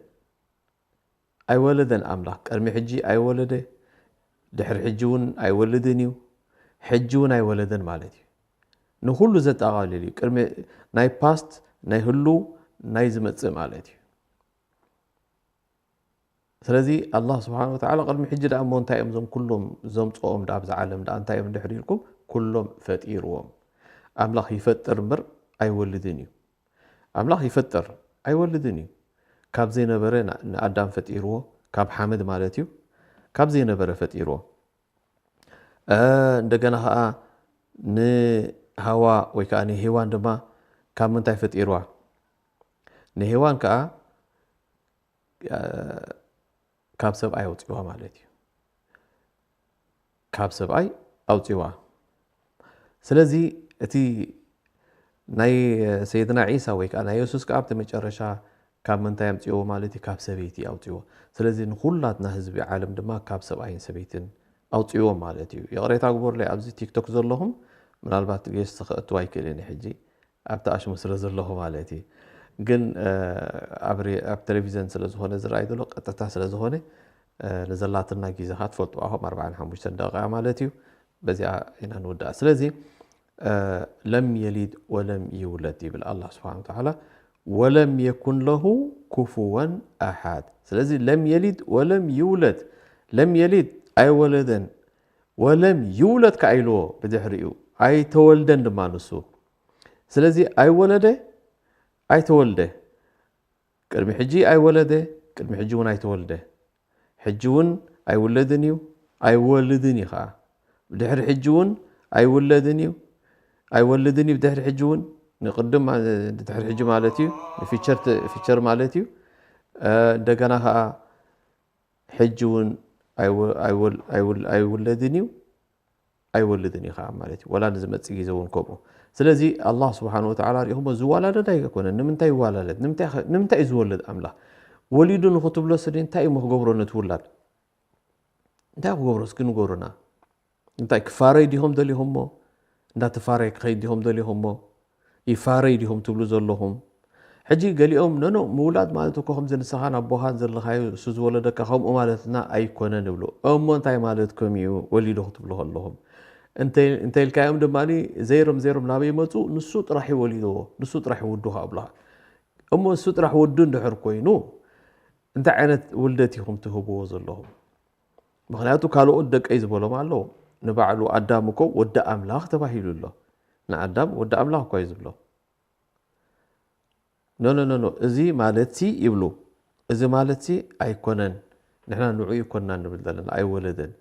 ኣይወለደን ኣምላኽ። ቅድሚ ሕጂ ኣይወለደ፣ ድሕሪ ሕጂ እውን ኣይወልድን እዩ። ሕጂ እውን ኣይወለደን ማለት እዩ። ንኹሉ ዘጠቓልል እዩ። ቅድሚ ናይ ፓስት፣ ናይ ህሉው፣ ናይ ዝመጽእ ማለት እዩ። ስለዚ ኣላህ ስብሓን ወተዓላ ቅድሚ ሕጂ ደኣ እሞ እንታይ እዮም እዞም ኩሎም ዘምጽኦም ደኣ ኣብዛ ዓለም ደኣ እንታይ እዮም ድሕሪ ኢልኩም? ኩሎም ፈጢርዎም። ኣምላኽ ይፈጥር እምበር ኣይወልድን እዩ። ኣምላኽ ይፈጥር፣ ኣይወልድን እዩ። ካብ ዘይነበረ ን-፣ ንኣዳም ፈጢርዎ፣ ካብ ሓመድ ማለት እዩ። ካብ ዘይነበረ ፈጢርዎ። እ፣ እንደገና ኸዓ ንሃዋ ወይ ከዓ ንሄዋን ድማ ካብ ምንታይ ፈጢርዋ? ንሄዋን ከዓ፣ እ፣ ካብ ሰብኣይ ኣውፅዋ ማለት እዩ። ካብ ሰብኣይ ኣውፅዋ። ስለዚ እቲ ናይ ሰይድና ዒሳ ወይ ከዓ ናይ የሱስ ከዓ ኣብቲ መጨረሻ ካብ ምንታይ ኣምፅዎ ማለት እዩ? ካብ ሰበይቲ ኣውፅዎ። ስለዚ ንኹላትና ህዝቢ ዓለም ድማ ካብ ሰብኣይን ሰበይትን ኣውፅዎም ማለት እዩ። ይቕሬታ ግበሩለይ፣ ኣብዚ ቲክቶክ ዘለኹም ምናልባት ጌስት ክእትው ኣይክእልን እዩ ሕጂ፣ ኣብቲ ኣሽሙ ስለ ዘለኹ ማለት እዩ። ግን፣ እ፣ ኣብ ሬ-፣ ኣብ ቴሌቪዥን ስለ ዝኾነ ዝረኣይ ዘሎ፣ ቀጥታ ስለ ዝኾነ፣ እ፣ ንዘላትና ግዜ ኸኣ ትፈልጥዋ፣ ከም ኣርባዓን ሓሙሽተን ደቂቓ ማለት እዩ። በዚኣ ኢና ንውድኣ። ስለዚ፣ እ፣ ለም የሊድ ወለም ይውለድ ይብል ኣላህ ስብሓነ ወተዓላ። ወለም የኩን ለሁ ኩፍወን ኣሓድ። ስለዚ ለም የሊድ ወለም ይውለድ፣ ለም የሊድ ኣይወለደን፣ ወለም ይውለድ ከኣ ኢልዎ ብድሕሪኡ፣ ኣይተወልደን ድማ ንሱ። ስለዚ ኣይወለደ፣ ኣይተወልደ። ቅድሚ ሕጂ ኣይወለደ፣ ቅድሚ ሕጂ እውን ኣይተወልደ። ሕጂ እውን ኣይውለድን እዩ፣ ኣይወልድን እዩ ኸዓ። ብድሕሪ ሕጂ እውን ኣይውለድን እዩ፣ ኣይወልድን እዩ። ብድሕሪ ሕጂ እውን ንቅድም ማ-፣ ድሕሪ ሕጂ ማለት እዩ፣ ንፊቸር ተ-፣ ፊቸር ማለት እዩ። እ፣ እንደገና ኸዓ ሕጂ እውን ኣይወ-፣ ኣይወል-፣ ኣይውል-፣ ኣይውለድን እዩ፣ ኣይወልድን እዩ ኸዓ ማለት እዩ። ወላ ንዝመጽእ ግዜ እውን ከምኡ። ስለዚ ኣላህ ስብሓነ ወተዓላ ሪኢኹሞ ዝዋላለድ ኣይኮነን። ንምንታይ ይዋላለድ? ንምንታይ ኸ-፣ ንምንታይ እዩ ዝወልድ ኣምላኽ? ወሊዱ ንኽትብሎ ስኒ እንታይ እሞ ክገብሮ ነቲ ውላድ? እንታይ ክገብሮ እስኪ ንገሩና? እንታይ ክፋረይ ዲኹም ደሊኹሞ? እንዳተፋረየ ክኸይድ ዲኹም ደሊኹሞ? ይፋረይ ዲኹም ትብሉ ዘለኹም? ሕጂ ገሊኦም፣ ኖ፣ ኖ፣ ምውላድ ማለት እኮ ከምዚ ንስኻን ኣቦኻን ዘለኻዮ፣ እሱ ዝወለደካ ከምኡ ማለትና ኣይኮነን ይብሉ። እሞ እንታይ ማለትኩም እዩ ወሊዱ ክትብሉ ከለኹም? እንተ-፣ እንተ ኢልካዮም ድማ፣ ዘይሮም ዘይሮም ናበይ ይመጹ? ንሱ ጥራሕ እዩ ወሊድዎ፣ ንሱ ጥራሕ እዩ ውዱ ከኣ ይብሉኻ። እሞ ንሱ ጥራሕ ወዱ እንድሕር ኮይኑ፣ እንታይ ዓይነት ውልደት ኢኹም ትህብዎ ዘለኹም? ምኽንያቱ ካልኦት ደቀይ ዝበሎም ኣለዉ። ንባዕሉ ኣዳም እኮ ወዲ ኣምላኽ ተባሂሉ ኣሎ። ንኣዳም ወዲ ኣምላኽ እኳ እዩ ዝብሎ። ኖ፣ ኖ፣ ኖ፣ ኖ፣ እዚ ማለትሲ ይብሉ። እዚ ማለትሲ ኣይኮነን። ንሕና ንዑ ይኮንና ንብል ዘለና፣ ኣይወለደን።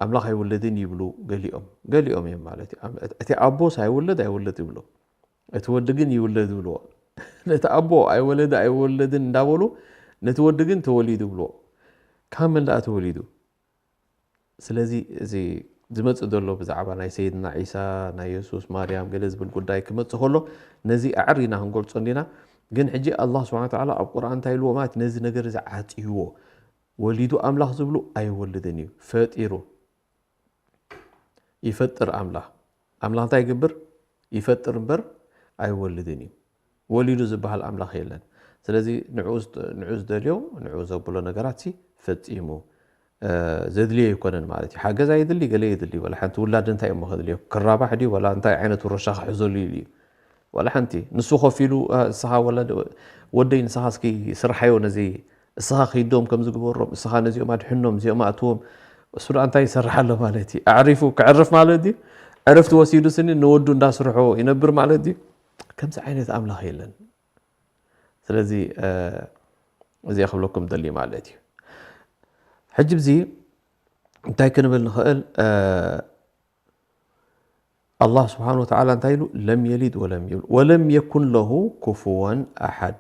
ኣምላኽ ኣይወለድን ይብሉ ገሊኦም። ገሊኦም እዮም ማለት እዩ። ኣም-፣ እቲ ኣቦስ ኣይወለድ፣ ኣይወለድ ይብሉ። እቲ ወዲ ግን ይውለድ ይብልዎ። ነቲ ኣቦ ኣይወለደ፣ ኣይወለድን እንዳበሉ፣ ነቲ ወዲ ግን ተወሊዱ ይብልዎ። ካብ መን ደኣ ተወሊዱ? ስለዚ እዚ ዝመጽእ ዘሎ ብዛዕባ ናይ ሰይድና ዒሳ፣ ናይ የሱስ፣ ማርያም፣ ገለ ዝብል ጉዳይ ክመጽእ ከሎ፣ ነዚ ኣዕሪና ክንገልጾ እንዲና። ግን ሕጂ ኣላህ ስብሓነ ወተዓላ ኣብ ቁርኣን እንታይ ኢልዎ ማለት፣ ነዚ ነገር እዚ ዓጽይዎ። ወሊዱ ኣምላኽ ዝብሉ ኣይወልድን እዩ፣ ፈጢሩ። ይፈጥር ኣምላኽ። ኣምላኽ እንታይ ይገብር? ይፈጥር እምበር ኣይወልድን እዩ። ወሊዱ ዝበሃል ኣምላኽ የለን። ስለዚ ንዕኡ ዝት-፣ ንዕኡ ዝደልዮ፣ ንዕኡ ዘብሎ ነገራት ሲ ፈጺሙ፣ እ፣ ዘድልዮ ኣይኮነን ማለት እዩ። ሓገዝ ኣየድሊ፣ ገለ የድሊ። ዋላ ሓንቲ ውላድ እንታይ እሞ ከድልዮ? ክራባሕ ድዩ? ዋላ እንታይ ዓይነት ውርሻ ክሕዘሉ ኢሉ እዩ? ዋላ ሓንቲ። ንሱ ኮፍ ኢሉ፣ እ፣ ንስኻ ወላ ደ-፣ ወደይ ንስኻ እስኪ ስርሓዮ ነዚ እስኻ ኺዶም ከም ዝግበሮም፣ እስኻ ነዚኦም ኣድሕኖም፣ እዚኦም ኣእትዎም፣ እሱ ደኣ እንታይ ይሰርሕ ኣሎ ማለት እዩ? ኣዕሪፉ ክዕርፍ ማለት ድዩ? ዕርፍቲ ወሲዱ ስኒ ንወዱ እንዳስርሖ ይነብር ማለት ድዩ? ከምዚ ዓይነት ኣምላኽ የለን። ስለዚ እዚኣ ክብለኩም ደልዩ ማለት እዩ። ሕጂ ብዚ እንታይ ክንብል ንኽእል? ኣላህ ስብሓን ወተዓላ እንታይ ኢሉ? ለም የሊድ ወለም ዩል ወለም የኩን ለሁ ኩፍወን ኣሓድ።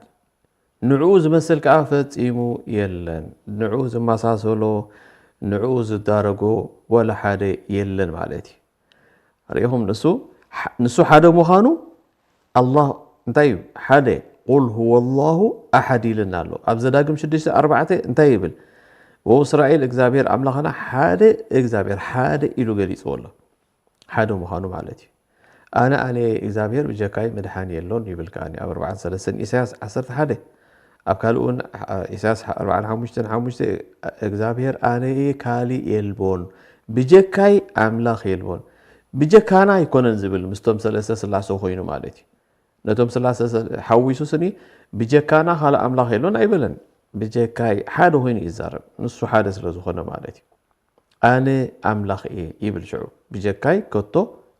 ንዕኡ ዝመስል ከዓ ፈጺሙ የለን። ንዕኡ ዝመሳሰሎ፣ ንዕኡ ዝዳረጎ ወላ ሓደ የለን ማለት እዩ። ርኢኹም? ንሱ ንሱ ሓደ ምዃኑ ኣላህ እንታይ እዩ? ሓደ። ቁል ሁወ ላሁ ኣሓድ ኢልና ኣሎ። ኣብ ዘዳግም ሽዱሽተ ኣርባዕተ እንታይ ይብል? ወእስራኤል እግዚኣብሔር ኣምላኽና ሓደ እግዚኣብሔር ሓደ ኢሉ ገሊፅዎ ኣሎ። ሓደ ምዃኑ ማለት እዩ። ኣነ ኣነ እግዚኣብሔር ብጀካይ ምድሓን የሎን ይብል ከኣ ኣብ ኣርባዓን ሰለስተን ኢሳያስ ዓሰርተ ሓደ። ኣብ ካልእ እውን ኢሳያስ ኣርባዓን ሓሙሽተን ሓሙሽተ እግዚኣብሔር ኣነ እየ ካልእ የልቦን ብጀካይ ኣምላኽ የልቦን። ብጀካና ኣይኮነን ዝብል ምስቶም ሰለስተ ስላሴ ኮይኑ ማለት እዩ። ነቶም ስላሴ ሓዊሱ ስኒ ብጀካና ካልእ ኣምላኽ የሎን ኣይበለን። ብጀካይ ሓደ ኮይኑ ይዛረብ። ንሱ ሓደ ስለ ዝኾነ ማለት እዩ። ኣነ ኣምላኽ እየ ይብል ሽዑ። ብጀካይ ከቶ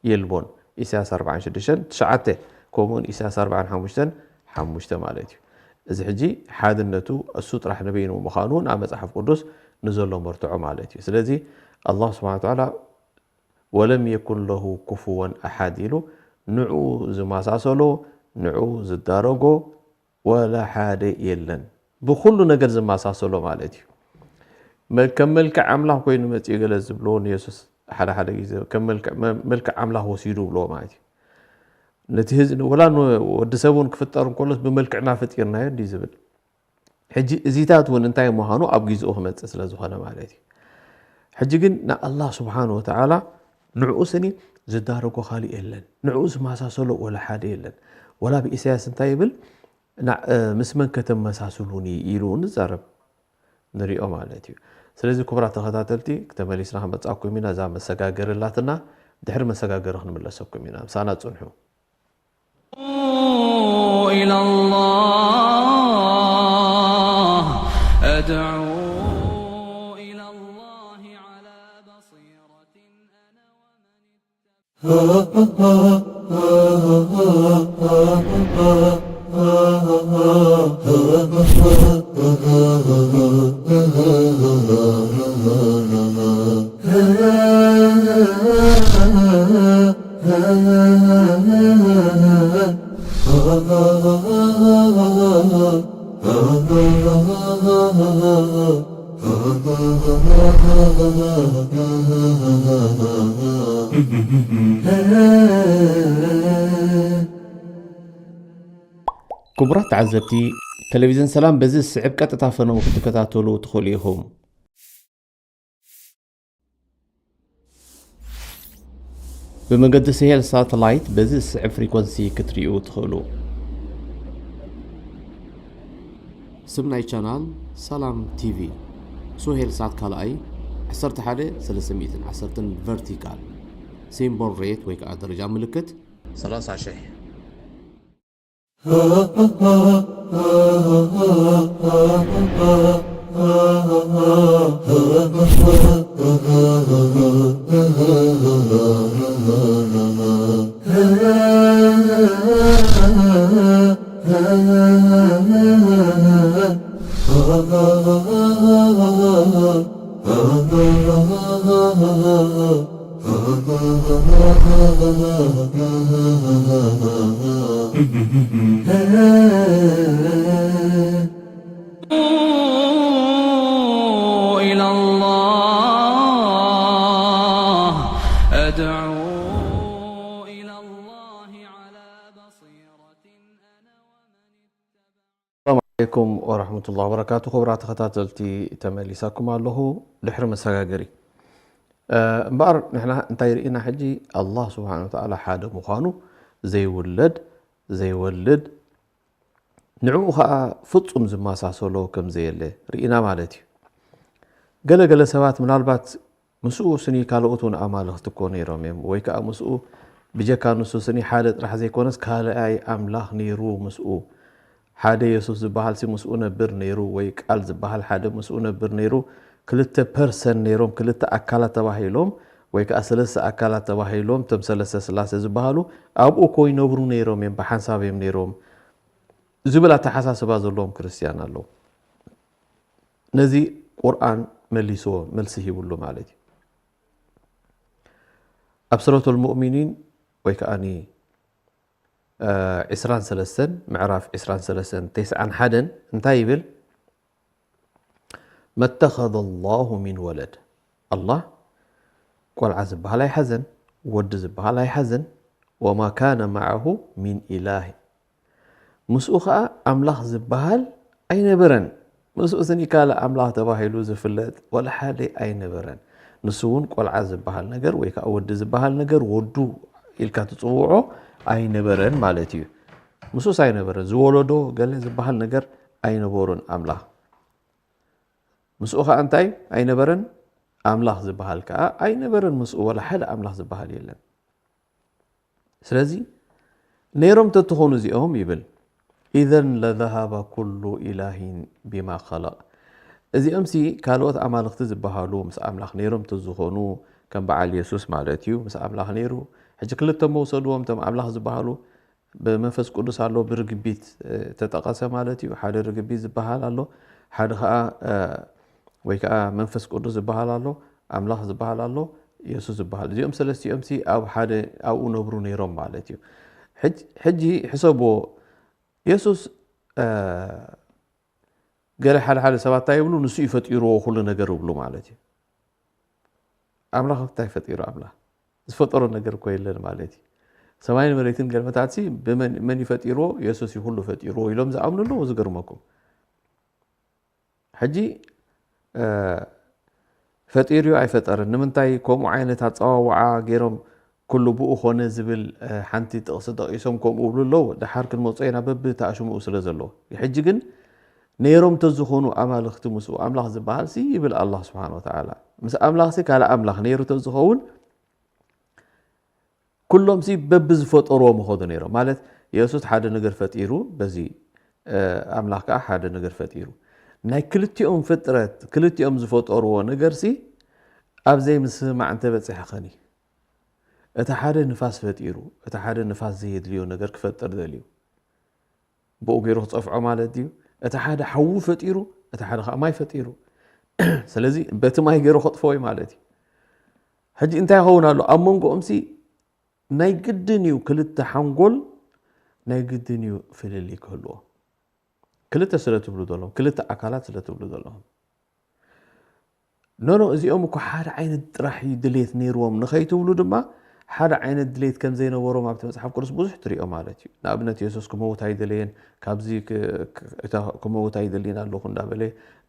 የልቦን። ኢሳያስ ኣርባዓን ሽዱሽተን ትሽዓተ ከምኡውን ኢሳያስ ኣርባዓን ሓሙሽተን ሓሙሽተ ማለት እዩ። እዚ ሕጂ ሓድነቱ እሱ ጥራሕ ንበይኑ ምዃኑ ናብ መጽሓፍ ቅዱስ ንዘሎ መርትዖ ማለት እዩ። ስለዚ ኣላህ ስብሓን ወተዓላ ወለም የኩን ለሁ ኩፍወን ኣሓድ ኢሉ ንዕኡ ዝመሳሰሎ፣ ንዕኡ ዝዳረጎ ወላ ሓደ የለን። ብኹሉ ነገር ዝመሳሰሎ ማለት እዩ። መ- ከም መልክዕ ኣምላኽ ኮይኑ መፂኡ ገለ ዝብልዎ ንየሱስ ሓደ ሓደ ግዜ ከም መልክዕ መ- መልክዕ ኣምላኽ ወሲዱ ብልዎ ማለት እዩ። ነቲ ህዝቢ ወላ ንወዲ ሰብ እውን ክፍጠር እንከሎስ ብመልክዕና ፈጢርናዮ እንዲ ዝብል። ሕጂ እዚታት እውን እንታይ ምዃኑ ኣብ ግዜኡ ክመፅእ ስለ ዝኾነ ማለት እዩ። ሕጂ ግን ንኣላህ ስብሓን ወተዓላ ንዕኡ ስኒ ዝዳረጎ ካልእ የለን። ንዕኡ ዝመሳሰሎ ወላ ሓደ የለን። ወላ ብኢሳያስ እንታይ ይብል? "ና- እ፣ ምስ መን ከተመሳስሉኒ?" ኢሉ እውን ይዛረብ ንሪኦ ማለት እዩ። ስለዚ ክቡራት ተኸታተልቲ፣ ተመሊስና ክመጻኩም ኢና። እዛ መሰጋገሪ ኣላትና፣ ድሕሪ መሰጋገሪ ክንምለሰኩም ኢና። ምሳና ጽንሑ። إلى الله، أدعو إلى الله على بصيرة أنا ومن ክቡራት ተዓዘብቲ፣ ቴሌቪዝን ሰላም በዚ ዝስዕብ ቀጥታ ፈነው ክትከታተሉ ትኽእሉ ኢኹም። ብመገዲ ስሄል ሳተላይት በዚ ዝስዕብ ፍሪኮንሲ ክትርእዩ ትኽእሉ። ስም ናይ ቻናል ሰላም ቲቪ። ሱሄል ሳት ካልኣይ ዓሰርተ ሓደ ሰለስተ ሚእትን ዓሰርተን ቨርቲካል። ሲምቦል ሬት ወይ ከዓ ደረጃ ምልክት ሰላሳ ሺሕ። إلى الله، أدعو إلى الله على بصيرة أنا ومن اتبعني. ሰላም ዓለይኩም ወራህመቱላሂ ወበረካቱ። ክቡራት ተኸታተልቲ፣ ተመሊሳኩም ኣለኹ ድሕሪ መሰጋገሪ። እ፣ እምበኣር ንሕና እንታይ ርኢና ሕጂ? ኣላህ ስብሓነ ወተዓላ ሓደ ምዃኑ፣ ዘይውለድ፣ ዘይወልድ፣ ንዕኡ ኸዓ ፍጹም ዝመሳሰሎ ከም ዘየለ ርኢና ማለት እዩ። ገለ ገለ ሰባት ምናልባት ምስኡ ስኒ ካልኦት እውን ኣማልኽቲ እኮ ነይሮም እዮም፣ ወይ ከዓ ምስኡ ብጀካ ንሱ ስኒ ሓደ ጥራሕ ዘይኮነስ ካልኣይ ኣምላኽ ነይሩ ምስኡ። ሓደ የሱስ ዝበሃል ሲ ምስኡ ነብር ነይሩ፣ ወይ ቃል ዝበሃል ሓደ ምስኡ ነብር ነይሩ። ክልተ ፐርሰን ነይሮም፣ ክልተ ኣካላት ተባሂሎም፣ ወይ ከዓ ሰለስተ ኣካላት ተባሂሎም፣ እቶም ሰለስተ ስላሴ ዝበሃሉ ኣብኡ እኮ ይነብሩ ነይሮም እዮም፣ ብሓንሳብ እዮም ነይሮም ዝብል ኣተሓሳስባ ዘለዎም ክርስትያን ኣለዉ። ነዚ ቁርኣን መሊስዎ፣ መልሲ ሂብሉ ማለት እዩ። ኣብ ሱረቱል ሙእሚኒን ወይ ከዓኒ ዕስራን ሰለስተን፣ ምዕራፍ ዕስራን ሰለስተን፣ ተስዓን ሓደን እንታይ ይብል? መተኸዘ ላሁ ሚን ወለድ፣ ኣላህ ቆልዓ ዝበሃል ኣይሓዘን፣ ወዲ ዝበሃል ኣይሓዘን። ወማ ካነ መዓሁ ሚን ኢላህ፣ ምስኡ ኸዓ ኣምላኽ ዝበሃል ኣይነበረን። ምስኡ ስኒ ካልእ ኣምላኽ ተባሂሉ ዝፍለጥ ወላ ሓደ ኣይነበረን። ንሱ እውን ቆልዓ ዝበሃል ነገር ወይ ከዓ ወዲ ዝበሃል ነገር ወዱ ኢልካ ትፅውዖ ኣይነበረን ማለት እዩ። ምስኡስ ኣይነበረን። ዝወለዶ ገለ ዝበሃል ነገር ኣይነበሩን ኣምላኽ። ምስኡ ኸዓ እንታይ ኣይነበረን? ኣምላኽ ዝበሃል ከዓ ኣይነበረን። ምስኡ ወላ ሓደ ኣምላኽ ዝበሃል የለን። ስለዚ ነይሮም ተትኾኑ እዚኦም ይብል፣ ኢዘን ለዘሃበ ኩሉ ኢላሂን ቢማ ኸለቕ። እዚኦም ሲ ካልኦት ኣማልኽቲ ዝበሃሉ ምስ ኣምላኽ ነይሮም ተዝኾኑ፣ ከም በዓል የሱስ ማለት እዩ፣ ምስ ኣምላኽ ነይሩ። ሕጂ ክልተ መውሰድዎም፣ እቶም ኣምላኽ ዝበሃሉ ብመንፈስ ቅዱስ ኣሎ፣ ብርግቢት ተጠቐሰ ማለት እዩ። ሓደ ርግቢት ዝበሃል ኣሎ፣ ሓደ ኸዓ ወይ ከዓ መንፈስ ቅዱስ ዝበሃል ኣሎ፣ ኣምላኽ ዝበሃል ኣሎ፣ የሱስ ዝበሃል። እዚኦም ሰለስቲኦም ሲ ኣብ ሓደ ኣብኡ ነብሩ ነይሮም ማለት እዩ። ሕጂ ሕሰብዎ፣ የሱስ ገለ ሓደ ሓደ ሰባት እንታይ ይብሉ? ንሱ እዩ ፈጢርዎ ኩሉ ነገር ይብሉ ማለት እዩ። ኣምላኽ እንታይ ፈጢሩ? ኣምላኽ ዝፈጠሮ ነገር እኮ የለን ማለት እዩ። ሰማይን መሬትን ገልመታት ሲ ብመን መን እዩ ፈጢርዎ? የሱስ እዩ ኩሉ ፈጢርዎ ኢሎም ዝኣምኑ ኣለዉ። ዝገርመኩም ሕጂ ፈጢርዮ ኣይፈጠርን። ንምንታይ ከምኡ ዓይነት ኣፀዋውዓ ገይሮም ኩሉ ብኡ ኾነ ዝብል ሓንቲ ጥቕሲ ጠቒሶም ከምኡ ብሉ ኣለዉ። ደሓር ክንመፅኦ ኢና በብተኣሽምኡ ስለ ዘለዎ። ሕጂ ግን ነይሮም ተዝኾኑ ኣማልኽቲ ምስኡ ኣምላኽ ዝበሃል ሲ ይብል ኣላህ ስብሓን ወተዓላ። ምስ ኣምላኽ ሲ ካልእ ኣምላኽ ነይሩ ተዝኸውን ኩሎም ሲ በብዝፈጠርዎ ምኸዱ ነይሮም። ማለት የሱስ ሓደ ነገር ፈጢሩ፣ በዚ ኣምላኽ ከዓ ሓደ ነገር ፈጢሩ። ናይ ክልቲኦም ፍጥረት፣ ክልቲኦም ዝፈጠርዎ ነገር ሲ ኣብ ዘይምስምማዕ እንተበፂሐ ኸኒ? እቲ ሓደ ንፋስ ፈጢሩ፣ እቲ ሓደ ንፋስ ዘየድልዮ ነገር ክፈጥር ደልዩ። ብኡ ገይሩ ክፀፍዖ ማለት ድዩ? እቲ ሓደ ሓዊ ፈጢሩ፣ እቲ ሓደ ከዓ ማይ ፈጢሩ። ስለዚ በቲ ማይ ገይሩ ከጥፈዎ እዩ ማለት እዩ። ሕጂ እንታይ ይኸውን ኣሎ? ኣብ መንጎኦም ሲ ናይ ግድን እዩ ክልተ ሓንጎል ናይ ግድን እዩ ፍልልይ ክህልዎ። ክልተ ስለ ትብሉ ዘለኹም፣ ክልተ ኣካላት ስለ ትብሉ ዘለኹም። ኖኖ፣ እዚኦም እኮ ሓደ ዓይነት ጥራሕ እዩ ድሌት ነይርዎም ንኸይትብሉ ድማ፣ ሓደ ዓይነት ድሌት ከም ዘይነበሮም ኣብቲ መጽሓፍ ቅዱስ ብዙሕ ትሪኦ ማለት እዩ። ንኣብነት የሱስ ክመውት ኣይደለየን፣ ካብዚ ክ- ክ- እታ ክመውት ኣይደልይን ኣለኹ እንዳበለ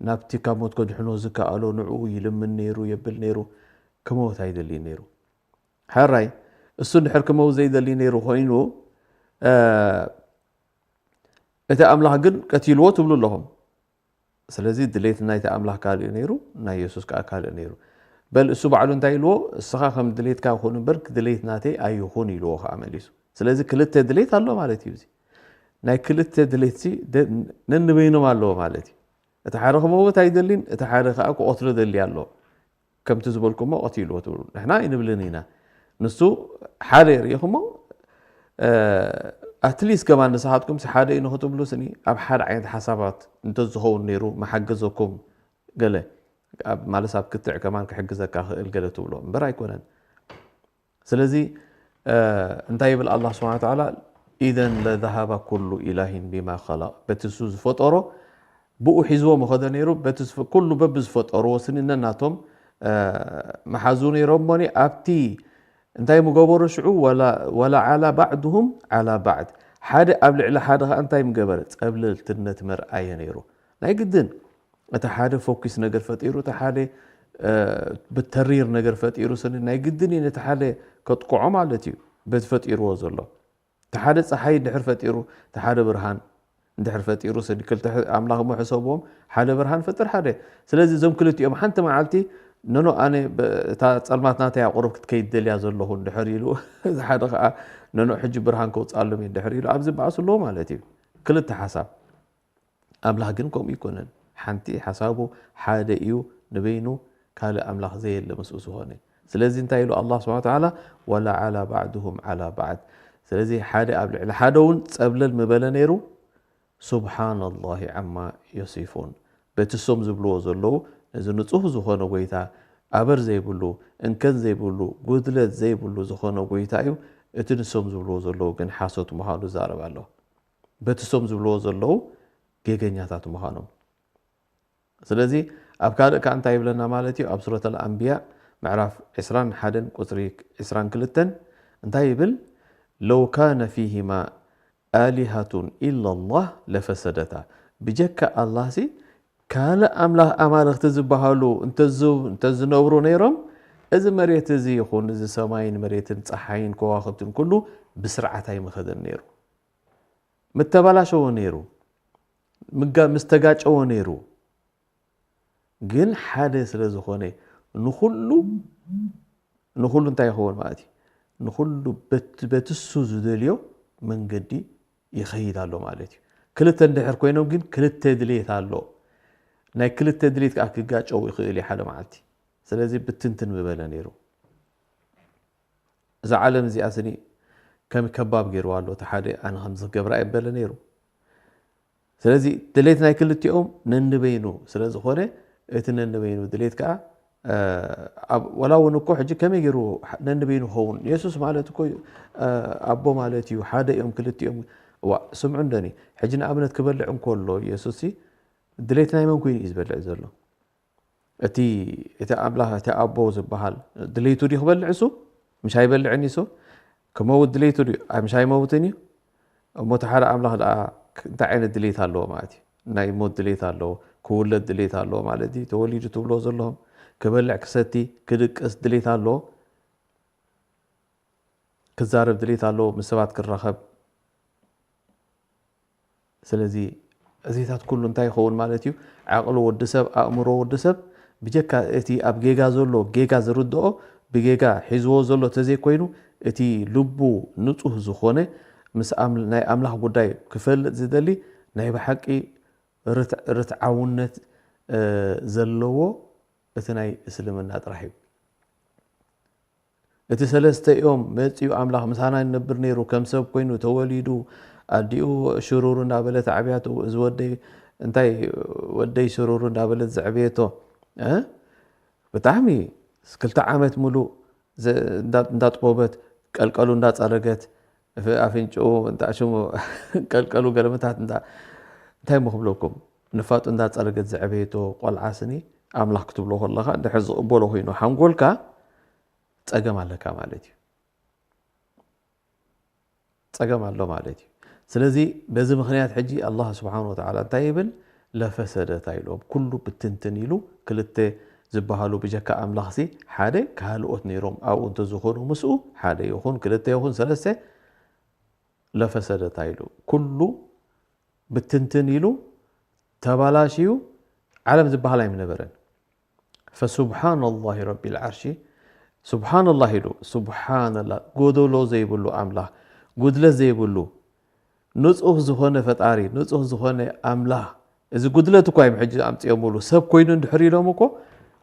ናብቲ ካብ ሞት ከድሕኖ ዝከኣሎ ንዕኡ ይልምን ነይሩ፣ የብል ነይሩ፣ ክመውት ኣይደልይን ነይሩ። ሕራይ እሱ እንድሕር ክመውት ዘይደሊ ነይሩ ኮይኑ፣ እ፣ እቲ ኣምላኽ ግን ቀቲልዎ ትብሉ ኣለኹም። ስለዚ ድሌት ናይቲ ኣምላኽ ካልእ ነይሩ፣ ናይ የሱስ ከኣ ካልእ ነይሩ። በል እሱ ባዕሉ እንታይ ኢልዎ? እስኻ ከም ድሌትካ ይኹን እምበር ድሌት ናተይ ኣይኹን ኢልዎ ከኣ መሊሱ። ስለዚ ክልተ ድሌት ኣሎ ማለት እዩ። እዚ ናይ ክልተ ድሌትሲ ደ- ነንበይኖም ኣለዎ ማለት እዩ። እቲ ሓደ ክመውት ኣይደሊን፣ እቲ ሓደ ከኣ ክቐትሎ ደሊ ኣሎ። ከምቲ ዝበልኩሞ ቀቲልዎ ትብሉ። ንሕና ኣይንብልን ኢና። ንሱ ሓደ ርኢኹሞ፣ ኣትሊስት ከማን ንስኻትኩም ሓደ እዩ ንክትብሉ ስኒ ኣብ ሓደ ዓይነት ሓሳባት እንተዝኸውን ነይሩ መሓገዘኩም ገለ ኣብ ማለት ኣብ ክትዕ ከማን ክሕግዘካ ክእል ገለ ትብሎ እምበር ኣይኮነን። ስለዚ እንታይ ይብል ኣላህ ስብሓን ወተዓላ? ኢዘን ለዘሃበ ኩሉ ኢላሂን ቢማ ኸለቅ፣ በቲ እሱ ዝፈጠሮ ብኡ ሒዝዎ ምኸደ ነይሩ። በቲ ዝፈ- ኩሉ በብዝፈጠርዎ ስኒ ነናቶም መሓዙ ነይሮም። ሞኒ ኣብቲ እንታይ ምገበሩ ሽዑ? ወላ ዓላ ባዕድሁም ዓላ ባዕድ፣ ሓደ ኣብ ልዕሊ ሓደ ከዓ እንታይ ምገበረ? ፀብለልትነት መርኣየ ነይሩ። ናይ ግድን እቲ ሓደ ፎኪስ ነገር ፈጢሩ፣ እቲ ሓደ ብተሪር ነገር ፈጢሩ ስኒ ናይ ግድን እዩ ነቲ ሓደ ከጥቅዖ ማለት እዩ። በቲ ፈጢርዎ ዘሎ እቲ ሓደ ፀሓይ እንድሕር ፈጢሩ፣ እቲ ሓደ ብርሃን እንድሕር ፈጢሩ ስኒ ክልተ ኣምላኽ እሞ ሕሰብዎም፣ ሓደ ብርሃን ፈጥር ሓደ። ስለዚ እዞም ክልቲኦም ሓንቲ መዓልቲ ነኖ ኣነ እታ ፀልማት ናተይ ኣቁርብ ክትከይድ ደልያ ዘለኹ እንድሕር ኢሉ፣ እዚ ሓደ ከዓ ነኖ ሕጂ ብርሃን ከውፅኣሎም እዩ እንድሕር ኢሉ ኣብዚ በኣሱ ኣለዎ ማለት እዩ። ክልተ ሓሳብ ኣምላኽ ግን ከምኡ ኣይኮነን። ሓንቲ ሓሳቡ ሓደ እዩ፣ ንበይኑ ካልእ ኣምላኽ ዘየለ ምስኡ ዝኾነ። ስለዚ እንታይ ኢሉ ኣላህ ስብሓነ ወተዓላ፣ "ወላ ዓላ ባዕድሁም ዓላ ባዕድ"። ስለዚ ሓደ ኣብ ልዕሊ ሓደ እውን ጸብለል ምበለ ነይሩ። ሱብሓነላሂ ዓማ የሲፉን። በቲ እሶም ዝብልዎ ዘለዉ፣ ነዚ ንጹህ ዝኾነ ጎይታ፣ ኣበር ዘይብሉ፣ እንከን ዘይብሉ፣ ጉድለት ዘይብሉ ዝኾነ ጎይታ እዩ። እቲ ንሶም ዝብልዎ ዘለዉ ግን ሓሶት ምዃኑ ይዛረብ ኣሎ። በቲ እሶም ዝብልዎ ዘለዉ ጌገኛታት ምዃኖም። ስለዚ ኣብ ካልእ ከኣ እንታይ ይብለና ማለት እዩ? ኣብ ሱረት ኣልኣንብያ ምዕራፍ ዕስራን ሓደን ቁጽሪ ዕስራን ክልተን እንታይ ይብል? "ለው ካነ ፊሂማ ኣሊሃቱን ኢላላህ ለፈሰደታ"። ብጀካ ኣላህሲ ካልእ ኣምላኽ፣ ኣማልኽቲ ዝበሃሉ እንተዝ-፣ እንተዝነብሩ ነይሮም፣ እዚ መሬት እዚ ይኹን፣ እዚ ሰማይን መሬትን ጸሓይን ከዋኽብትን ኩሉ ብስርዓት ኣይምኸደን ነይሩ። ምተበላሸወ ነይሩ። ምጋ-፣ ምስተጋጨወ ነይሩ። ግን ሓደ ስለ ዝኾነ ንኹሉ፣ ንኹሉ እንታይ ይኸውን ማለት እዩ? ንኹሉ በት-፣ በቲ እሱ ዝደልዮ መንገዲ ይኸይድ ኣሎ ማለት እዩ። ክልተ እንድሕር ኮይኖም ግን ክልተ ድሌት ኣሎ። ናይ ክልተ ድሌት ከኣ ክጋጨው ይኽእል እዩ ሓደ መዓልቲ። ስለዚ ብትንትን ምበለ ነይሩ። እዛ ዓለም እዚኣ ስኒ ከም ከባብ ገይርዋ ኣሎ። እቲ ሓደ ኣነ ከምዚ ክገብራ እየ በለ ነይሩ። ስለዚ ድሌት ናይ ክልቲኦም ነንበይኑ ስለ ዝኾነ፣ እቲ ነንበይኑ ድሌት ከኣ፣ እ፣ ኣብ-፣ ወላ እውን እኮ ሕጂ ከመይ ገይሩ ነንበይኑ ክኸውን? የሱስ ማለት እኮ፣ እ፣ ኣቦ ማለት እዩ፣ ሓደ እዮም ክልቲኦም። እዋ፣ ስምዑ እንደኒ። ሕጂ ንኣብነት ክበልዕ እንከሎ የሱስሲ ድሌት ናይ መን ኮይኑ እዩ ዝበልዕ ዘሎ? እቲ፣ እቲ ኣምላኽ፣ እቲ ኣቦ ዝበሃል ድሌቱ ድዩ ክበልዕ እሱ? ምሽ ኣይበልዕን እዩ እሱ? ክመውት ድሌቱ ድዩ? ኣይ፣ ምሽ ኣይመውትን እዩ? እሞ እቲ ሓደ ኣምላኽ ደኣ እንታይ ዓይነት ድሌት ኣለዎ ማለት እዩ? ናይ ሞት ድሌት ኣለዎ፣ ክውለድ ድሌት ኣለዎ ማለት እዩ። ተወሊዱ ትብሎ ዘለኹም፣ ክበልዕ፣ ክሰቲ፣ ክድቅስ ድሌት ኣለዎ፣ ክዛረብ ድሌት ኣለዎ፣ ምስ ሰባት ክራኸብ። ስለዚ እዚታት ኩሉ እንታይ ይኸውን ማለት እዩ? ዓቕሊ ወዲ ሰብ፣ ኣእምሮ ወዲ ሰብ ብጀካ እቲ ኣብ ጌጋ ዘሎ ጌጋ ዝርድኦ፣ ብጌጋ ሒዝዎ ዘሎ ተዘይኮይኑ፣ እቲ ልቡ ንጹህ ዝኾነ፣ ምስ ኣም-፣ ናይ ኣምላኽ ጉዳይ ክፈልጥ ዝደሊ፣ ናይ ብሓቂ ርት-፣ ርትዓውነት፣ እ፣ ዘለዎ እቲ ናይ እስልምና ጥራሕ እዩ። እቲ ሰለስተ እዮም መጺኡ ኣምላኽ ምሳና ይነብር ነይሩ፣ ከም ሰብ ኮይኑ ተወሊዱ፣ ኣዲኡ ሽሩሩ እንዳበለት ኣዕብያቶ፣ እዚ ወደይ እንታይ ወደይ ሽሩሩ እንዳበለት ዘዕበየቶ፣ እ? ብጣዕሚ ክልተ ዓመት ሙሉእ ዘ-፣ እንዳ-፣ እንዳጥቦበት፣ ቀልቀሉ እንዳጸረገት፣ እፍ-፣ ኣፍንጭኡ፣ እንዳ ሽሙ ቀልቀሉ ገለመታት እንዳ-፣ እንታይ እሞ ክብለኩም፣ ንፋጡ እንዳጸረገት ዘዕበየቶ ቆልዓ ስኒ ኣምላኽ ክትብሎ ከለኻ፣ እንድሕር ዝቕበሎ ኮይኑ ሓንጎልካ፣ ጸገም ኣለካ ማለት እዩ። ጸገም ኣሎ ማለት እዩ። ስለዚ በዚ ምኽንያት ሕጂ ኣላህ ስብሓነ ወተዓላ እንታይ ይብል? ለፈሰደታ ኢሉ። ኩሉ ብትንትን ኢሉ፣ ክልተ ዝበሃሉ ብጀካ ኣምላኽሲ ሓደ ካልኦት ነይሮም። ኣብኡ እንተዝኾኑ ምስኡ ሓደ ይኹን፣ ክልተ ይኹን፣ ሰለስተ፣ ለፈሰደታ ኢሉ። ኩሉ ብትንትን ኢሉ፣ ተባላሽዩ፣ ዓለም ዝበሃል ኣይምነበረን። ፈሱብሓነላሂ ረቢል ዓርሺ፣ ሱብሓነላህ ኢሉ፣ ሱብሓነላህ፣ ጎደሎ ዘይብሉ ኣምላኽ፣ ጉድለት ዘይብሉ፣ ንጹህ ዝኾነ ፈጣሪ፣ ንጹህ ዝኾነ ኣምላኽ፣ እዚ ጉድለት እኳ እዮም ሕጂ ኣምጺኦምሉ። ሰብ ኮይኑ እንድሕር ኢሎም እኮ፣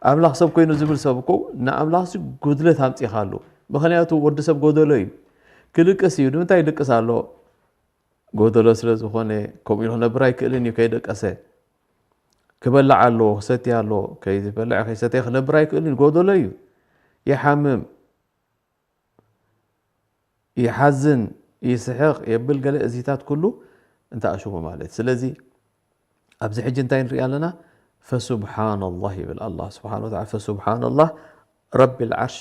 ኣምላኽ ሰብ ኮይኑ ዝብል ሰብ እኮ፣ ንኣምላኽሲ ጉድለት ኣምጺኻሉ። ምኽንያቱ ወዲ ሰብ ጎደሎ እዩ። ክልቅስ እዩ። ንምንታይ ይልቅስ ኣሎ? ጎደሎ ስለ ዝኾነ፣ ከምኡ ኢሉ ክነብር ኣይክእልን እዩ ከይደቀሰ። ክበልዕ ኣለዎ፣ ክሰቲ ኣለዎ። ከይበልዐ ከይሰተየ ክነብር ኣይክእልን እዩ፣ ጎደሎ እዩ። ይሓምም፣ ይሓዝን፣ ይስሕቕ፣ የብል ገለ፣ እዚታት ኩሉ እንተኣሽሙ ማለት። ስለዚ ኣብዚ ሕጂ እንታይ ንርኢ ኣለና? ፈሱብሓነላህ ይብል ኣላህ ስብሓነ ወተዓላ። ፈሱብሓነላህ ረቢል ዓርሺ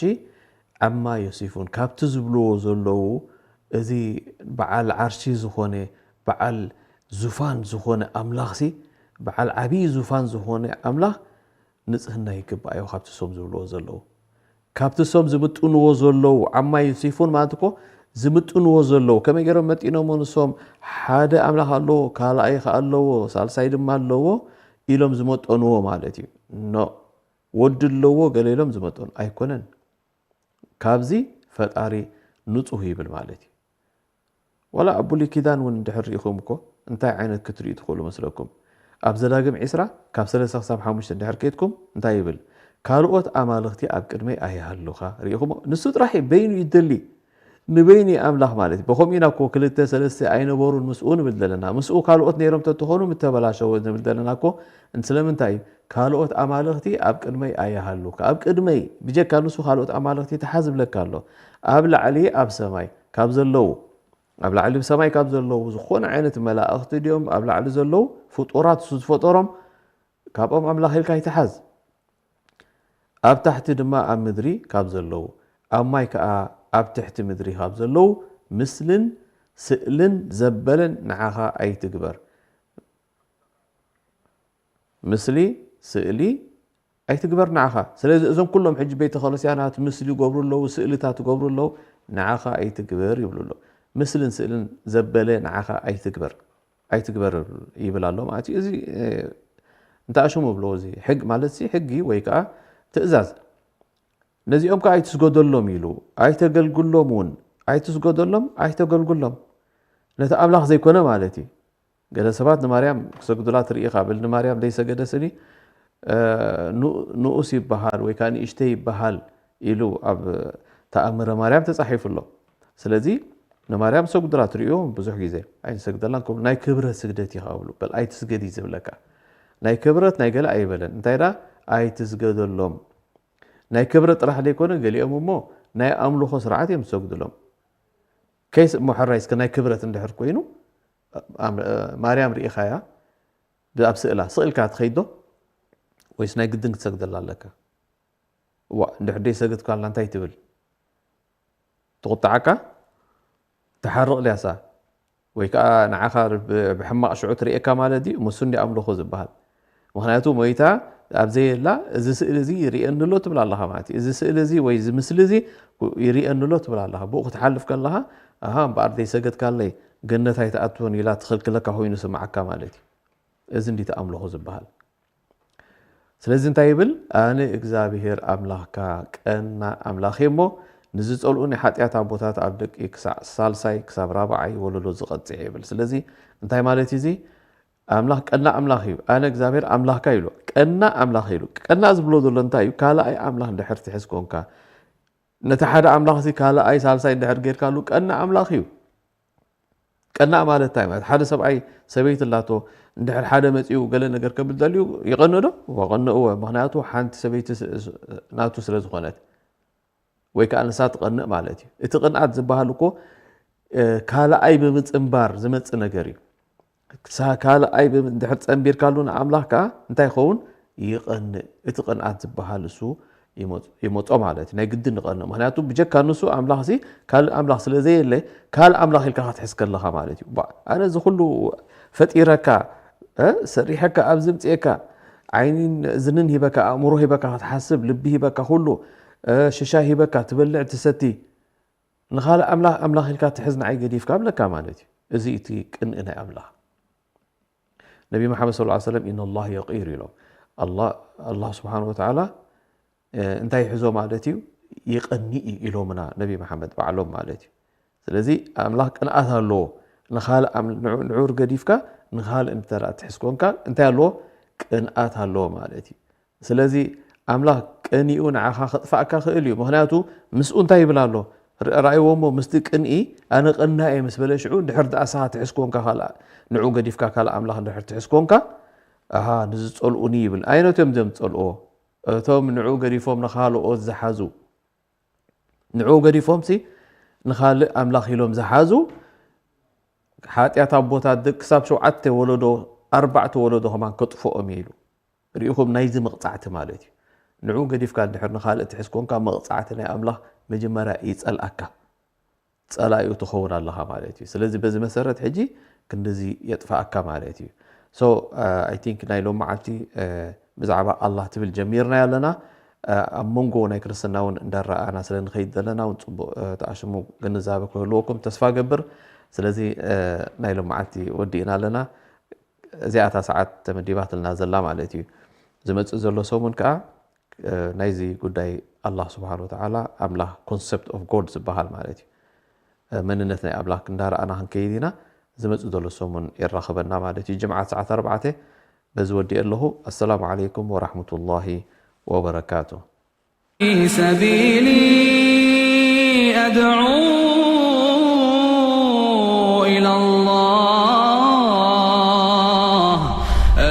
ዓማ የሲፉን። ካብቲ ዝብልዎ ዘለዉ፣ እዚ በዓል ዓርሺ ዝኾነ፣ በዓል ዙፋን ዝኾነ ኣምላኽሲ፣ በዓል ዓብዪ ዙፋን ዝኾነ ኣምላኽ ንጽህና ይግባኣዮ ካብቲ ሶም ዝብልዎ ዘለዉ። ካብቲ ሶም ዝምጥንዎ ዘለዉ፣ ዓማ ዩሲፉን ማለት እኮ ዝምጥንዎ ዘለዉ። ከመይ ገይሮም መጢኖሞ ንሶም? ሓደ ኣምላኽ ኣለዎ፣ ካልኣይ ከኣ ኣለዎ፣ ሳልሳይ ድማ ኣለዎ ኢሎም ዝመጠንዎ ማለት እዩ። ኖ፣ ወዲ ኣለዎ ገለ ኢሎም ዝመጠኑ ኣይኮነን። ካብዚ ፈጣሪ ንጹህ ይብል ማለት እዩ። ዋላ ኣብ ብሉይ ኪዳን እውን እንድሕር ርኢኹም እኮ እንታይ ዓይነት ክትርእዩ ትኽእሉ መስለኩም? ኣብ ዘዳግም ዒስራ ካብ ሰለስተ ክሳብ ሓሙሽተ እንድሕር ከይድኩም እንታይ ይብል? ካልኦት ኣማልኽቲ ኣብ ቅድመይ ኣይሃሉኻ። ርኢኹሞ? ንሱ ጥራሕ እዩ፣ በይኑ ይደሊ። ንበይኑ እዩ ኣምላኽ ማለት እዩ። ብኸምኡ ኢና እኮ ክልተ ሰለስተ ኣይነበሩን ምስኡ ንብል ዘለና። ምስኡ ካልኦት ነይሮም ተትኾኑ ምተበላሸወ ንብል ዘለና እኮ። ስለምንታይ እዩ? ካልኦት ኣማልኽቲ ኣብ ቅድመይ ኣይሃሉኻ። ኣብ ቅድመይ ብጀካ ንሱ ካልኦት ኣማልኽቲ ተሓዝ ዝብለካ ኣሎ። ኣብ ላዕሊ ኣብ ሰማይ ካብ ዘለዉ፣ ኣብ ላዕሊ ብሰማይ ካብ ዘለዉ ዝኾነ ዓይነት መላእኽቲ ድዮም ኣብ ላዕሊ ዘለዉ ፍጡራት እሱ ዝፈጠሮም፣ ካብኦም ኣምላኽ ኢልካ ኣይትሓዝ። ኣብ ታሕቲ ድማ ኣብ ምድሪ ካብ ዘለዉ፣ ኣብ ማይ ከኣ ኣብ ትሕቲ ምድሪ ካብ ዘለዉ ምስልን ስእልን ዘበለን ንዓኻ ኣይትግበር። ምስሊ፣ ስእሊ ኣይትግበር ንዓኻ። ስለዚ እዞም ኩሎም ሕጂ ቤተ ክርስቲያናት ምስሊ ይገብሩ ኣለዉ፣ ስእልታት ይገብሩ ኣለዉ፣ ንዓኻ ኣይትግበር ይብሉ ኣለዉ። ምስልን ስእልን ዘበለ ንዓኻ ኣይትግበር፣ ኣይትግበር ይብል ኣሎ ማለት እዩ። እዚ፣ እ፣ እንታይ ኣሽሙ ብሎ፣ እዚ ሕግ ማለት እዚ ሕጊ ወይ ከዓ ትእዛዝ። ነዚኦም ከዓ ኣይትስገደሎም ኢሉ፣ ኣይተገልግሎም እውን፣ ኣይትስገደሎም፣ ኣይተገልግሎም። ነቲ ኣምላኽ ዘይኮነ ማለት እዩ። ገለ ሰባት ንማርያም ክሰግዱላ ትርኢ ኢኻ፣ በል ንማርያም ዘይሰገደ ስኒ፣ እ፣ ኑ-፣ ንኡስ ይበሃል ወይ ከዓ ንእሽተይ ይበሃል ኢሉ ኣብ ተኣምረ ማርያም ተጻሒፉ ኣሎ። ስለዚ ንማርያም ሰግዱላ ትርእዩ ብዙሕ ግዜ፣ ኣይንሰግደላን ክብሉ፣ ናይ ክብረት ስግደት እዩ ክብሉ፣ በል ኣይትስገድ እዩ ዝብለካ። ናይ ክብረት ናይ ገለ ኣይበለን። እንታይ ደኣ? ኣይትስገደሎም። ናይ ክብረት ጥራሕ ዘይኮነ፣ ገሊኦም እሞ ናይ ኣምልኾ ስርዓት እዮም ዝሰግዱሎም። ከይስ እሞ ሕራይ እስከ ናይ ክብረት እንድሕር ኮይኑ፣ ኣም-፣ ማርያም ርኢኻያ? ብ-፣ ኣብ ስእላ ስቕ ኢልካ ትኸይድ ዶ? ወይስ ናይ ግድን ክትሰግደላ ኣለካ? እዋ፣ እንድሕር ደይሰገድካላ እንታይ ትብል? ትቑጣዓካ? ትሓርቕ ድያሳ? ወይ ከኣ ንዓኻ ብ-፣ ብሕማቕ ሽዑ ትርእየካ ማለት ድዩ? እሞ እሱ እንዲ ኣምልኾ ዝበሃል። ምኽንያቱ ሞይታ ኣብ ዘየላ እዚ ስእሊ እዚ ይርእየኒ ኣሎ ትብል ኣለኻ ማለት እዩ። እዚ ስእሊ እዚ ወይ እዚ ምስሊ እዚ ይርእየኒ ኣሎ ትብል ኣለኻ። ብኡ ክትሓልፍ ከለኻ፣ ኣሃ፣ እምበኣር ዘይሰገድካለይ ገነት ኣይትኣትውን ኢላ ትኽልክለካ ኮይኑ ስምዓካ ማለት እዩ። እዚ እንዲ እቲ ኣምልኾ ዝበሃል። ስለዚ እንታይ ይብል? ኣነ እግዚኣብሄር ኣምላኽካ ቀናእ ኣምላኽ እየ እሞ፣ ንዝጸልኡኒ ሓጢኣት ኣቦታት ኣብ ደቂ ክሳዕ ሳልሳይ ክሳብ ራብዓይ ወለዶ ዝቐጽዕ እየ ይብል። ስለዚ እንታይ ማለት እዩ እዚ? ኣምላኽ ቀናእ ኣምላኽ እዩ። ኣነ እግዚኣብሄር ኣምላኽካ ኢሉ። ቀናእ ኣምላኽ ኢሉ። ቀናእ ዝብሎ ዘሎ እንታይ እዩ? ካልኣይ ኣምላኽ እንድሕር ትሕዝ ኮንካ፣ ነቲ ሓደ ኣምላኽ እዚ ካልኣይ ሳልሳይ እንድሕር ጌርካሉ ቀናእ ኣምላኽ እዩ። ቀናእ ማለት እንታይ ማለት? ሓደ ሰብኣይ ሰበይቲ ኣላቶ፣ እንድሕር ሓደ መጺኡ ገለ ነገር ከብል ደልዩ ይቐንእ ዶ? ወቐንእዎ። ምኽንያቱ ሓንቲ ሰበይቲ ስ-፣ ስ-፣ ናቱ ስለ ዝኾነት፣ ወይ ከኣ ንሳ ትቐንእ ማለት እዩ። እቲ ቅንኣት ዝበሃል እኮ፣ እ፣ ካልኣይ ብምጽንባር ዝመጽእ ነገር እዩ። ክሳ-፣ ካልኣይ ብም-፣ እንድሕር ጸንቢርካሉ ንኣምላኽ ከኣ እንታይ ይኸውን? ይቐንእ። እቲ ቅንኣት ዝበሃል እሱ ይመጽ-፣ ይመጾ ማለት እዩ። ናይ ግድን ንቐንእ። ምኽንያቱ ብጀካ ንሱ ኣምላኽሲ ካልእ ኣምላኽ ስለ ዘየለ፣ ካልእ ኣምላኽ ኢልካ ክትሕዝ ከለኻ ማለት እዩ። ባ-፣ ኣነ እዚ ኩሉ ፈጢረካ፣ እ፣ ሰሪሐካ፣ ኣብዚ ምጽኤካ፣ ዓይንን እዝንን ሂበካ፣ ኣእምሮ ሂበካ ክትሓስብ፣ ልቢ ሂበካ፣ ኩሉ፣ እ፣ ሽሻይ ሂበካ፣ ትበልዕ ትሰቲ፣ ንኻልእ ኣምላኽ ኣምላኽ ኢልካ ትሕዝ ንዓይ ገዲፍካ ብለካ ማለት እዩ። እዚ እቲ ቅንኢ ናይ ኣምላኽ። ነቢ መሓመድ ሰለላሁ ዐለይሂ ወሰለም፣ "ኢነ ላህ የቂር" ኢሎም። ኣላ-፣ ኣላህ ስብሓን ወተዓላ፣ እ፣ እንታይ ይሕዞ ማለት እዩ? ይቐንእ እዩ ኢሎምና ነቢ መሓመድ ባዕሎም ማለት እዩ። ስለዚ ኣምላኽ ቅንኣት ኣለዎ። ንኻልእ ኣም-፣ ንዑ፣ ንዑ ገዲፍካ ንኻልእ እንተ ደኣ ትሕዝ ኮንካ እንታይ ኣለዎ? ቅንኣት ኣለዎ ማለት እዩ። ስለዚ ኣምላኽ ቀኒኡ ንዓኻ ከጥፍኣካ ክእል እዩ። ምኽንያቱ ምስኡ እንታይ ይብል ኣሎ? ር-፣ ረኣይዎ እሞ ምስቲ ቅንኢ ኣነ ቀናእ እየ ምስ በለ ሽዑ፣ ድሕር ደኣ ንስኻ ትሕዝ ኮንካ ካልእ፣ ንዑ ገዲፍካ ካልእ ኣምላኽ እንድሕር ትሕዝ ኮንካ፣ ኣሃ፣ ንዝጸልኡኒ ይብል። ኣየኖት እዮም እዞም ዝጸልእዎ? እቶም ንዑ ገዲፎም ንኻልኦት ዝሓዙ። ንዑ ገዲፎምሲ ንኻልእ ኣምላኽ ኢሎም ዝሓዙ፣ ሓጢኣት ኣቦታት ደቂ ክሳብ ሸውዓተ ወለዶ፣ ኣርባዕተ ወለዶ ከማን ከጥፍኦም እየ ኢሉ። ርኢኹም ናይዚ መቕጻዕቲ ማለት እዩ። ንዑ ገዲፍካ እንድሕር ንኻልእ ትሕዝ ኮንካ መቕጻዕቲ ናይ ኣምላኽ መጀመርያ ይጸልኣካ። ጸላኢኡ ትኸውን ኣለኻ ማለት እዩ። ስለዚ በዚ መሰረት ሕጂ ክንድዚ የጥፍኣካ ማለት እዩ። So, uh, I think ናይ ሎሚ መዓልቲ፣ uh፣ ብዛዕባ ኣላህ ትብል ጀሚርናዮ ኣለና። Uh፣ ኣብ መንጎ ናይ ክርስትና እውን እንዳረኣና ስለ ንኸይድ ዘለና እውን ጽቡቕ፣ uh፣ ተኣሽሙ ግንዛበ ክህልወኩም ተስፋ ገብር። ስለዚ፣ uh፣ ናይ ሎሚ መዓልቲ ወዲእና ኣለና። እዚኣ እታ ሰዓት ተመዲባትልና ዘላ ማለት እዩ። ዝመጽእ ዘሎ ሰሙን ከኣ፣ እ፣ ናይዚ ጉዳይ ኣላህ ስብሓን ወተዓላ ኣምላኽ፣ ኮንሰፕት ኦፍ ጎድ ዝበሃል ማለት እዩ። እ፣ መንነት ናይ ኣምላኽ እንዳረኣና ክንከይድ ኢና። ዝመጽእ ዘሎ ሰሙን የራኽበና ማለት እዩ። ጅምዓት ሰዓት ኣርባዕተ በዚ ወዲኤ ኣለኹ። ኣሰላሙ ዓለይኩም ወራሕመቱላሂ ወበረካቱ። سبيلي أدعو إلى الله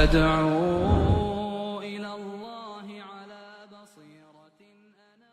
أدعو إلى الله على بصيرة أنا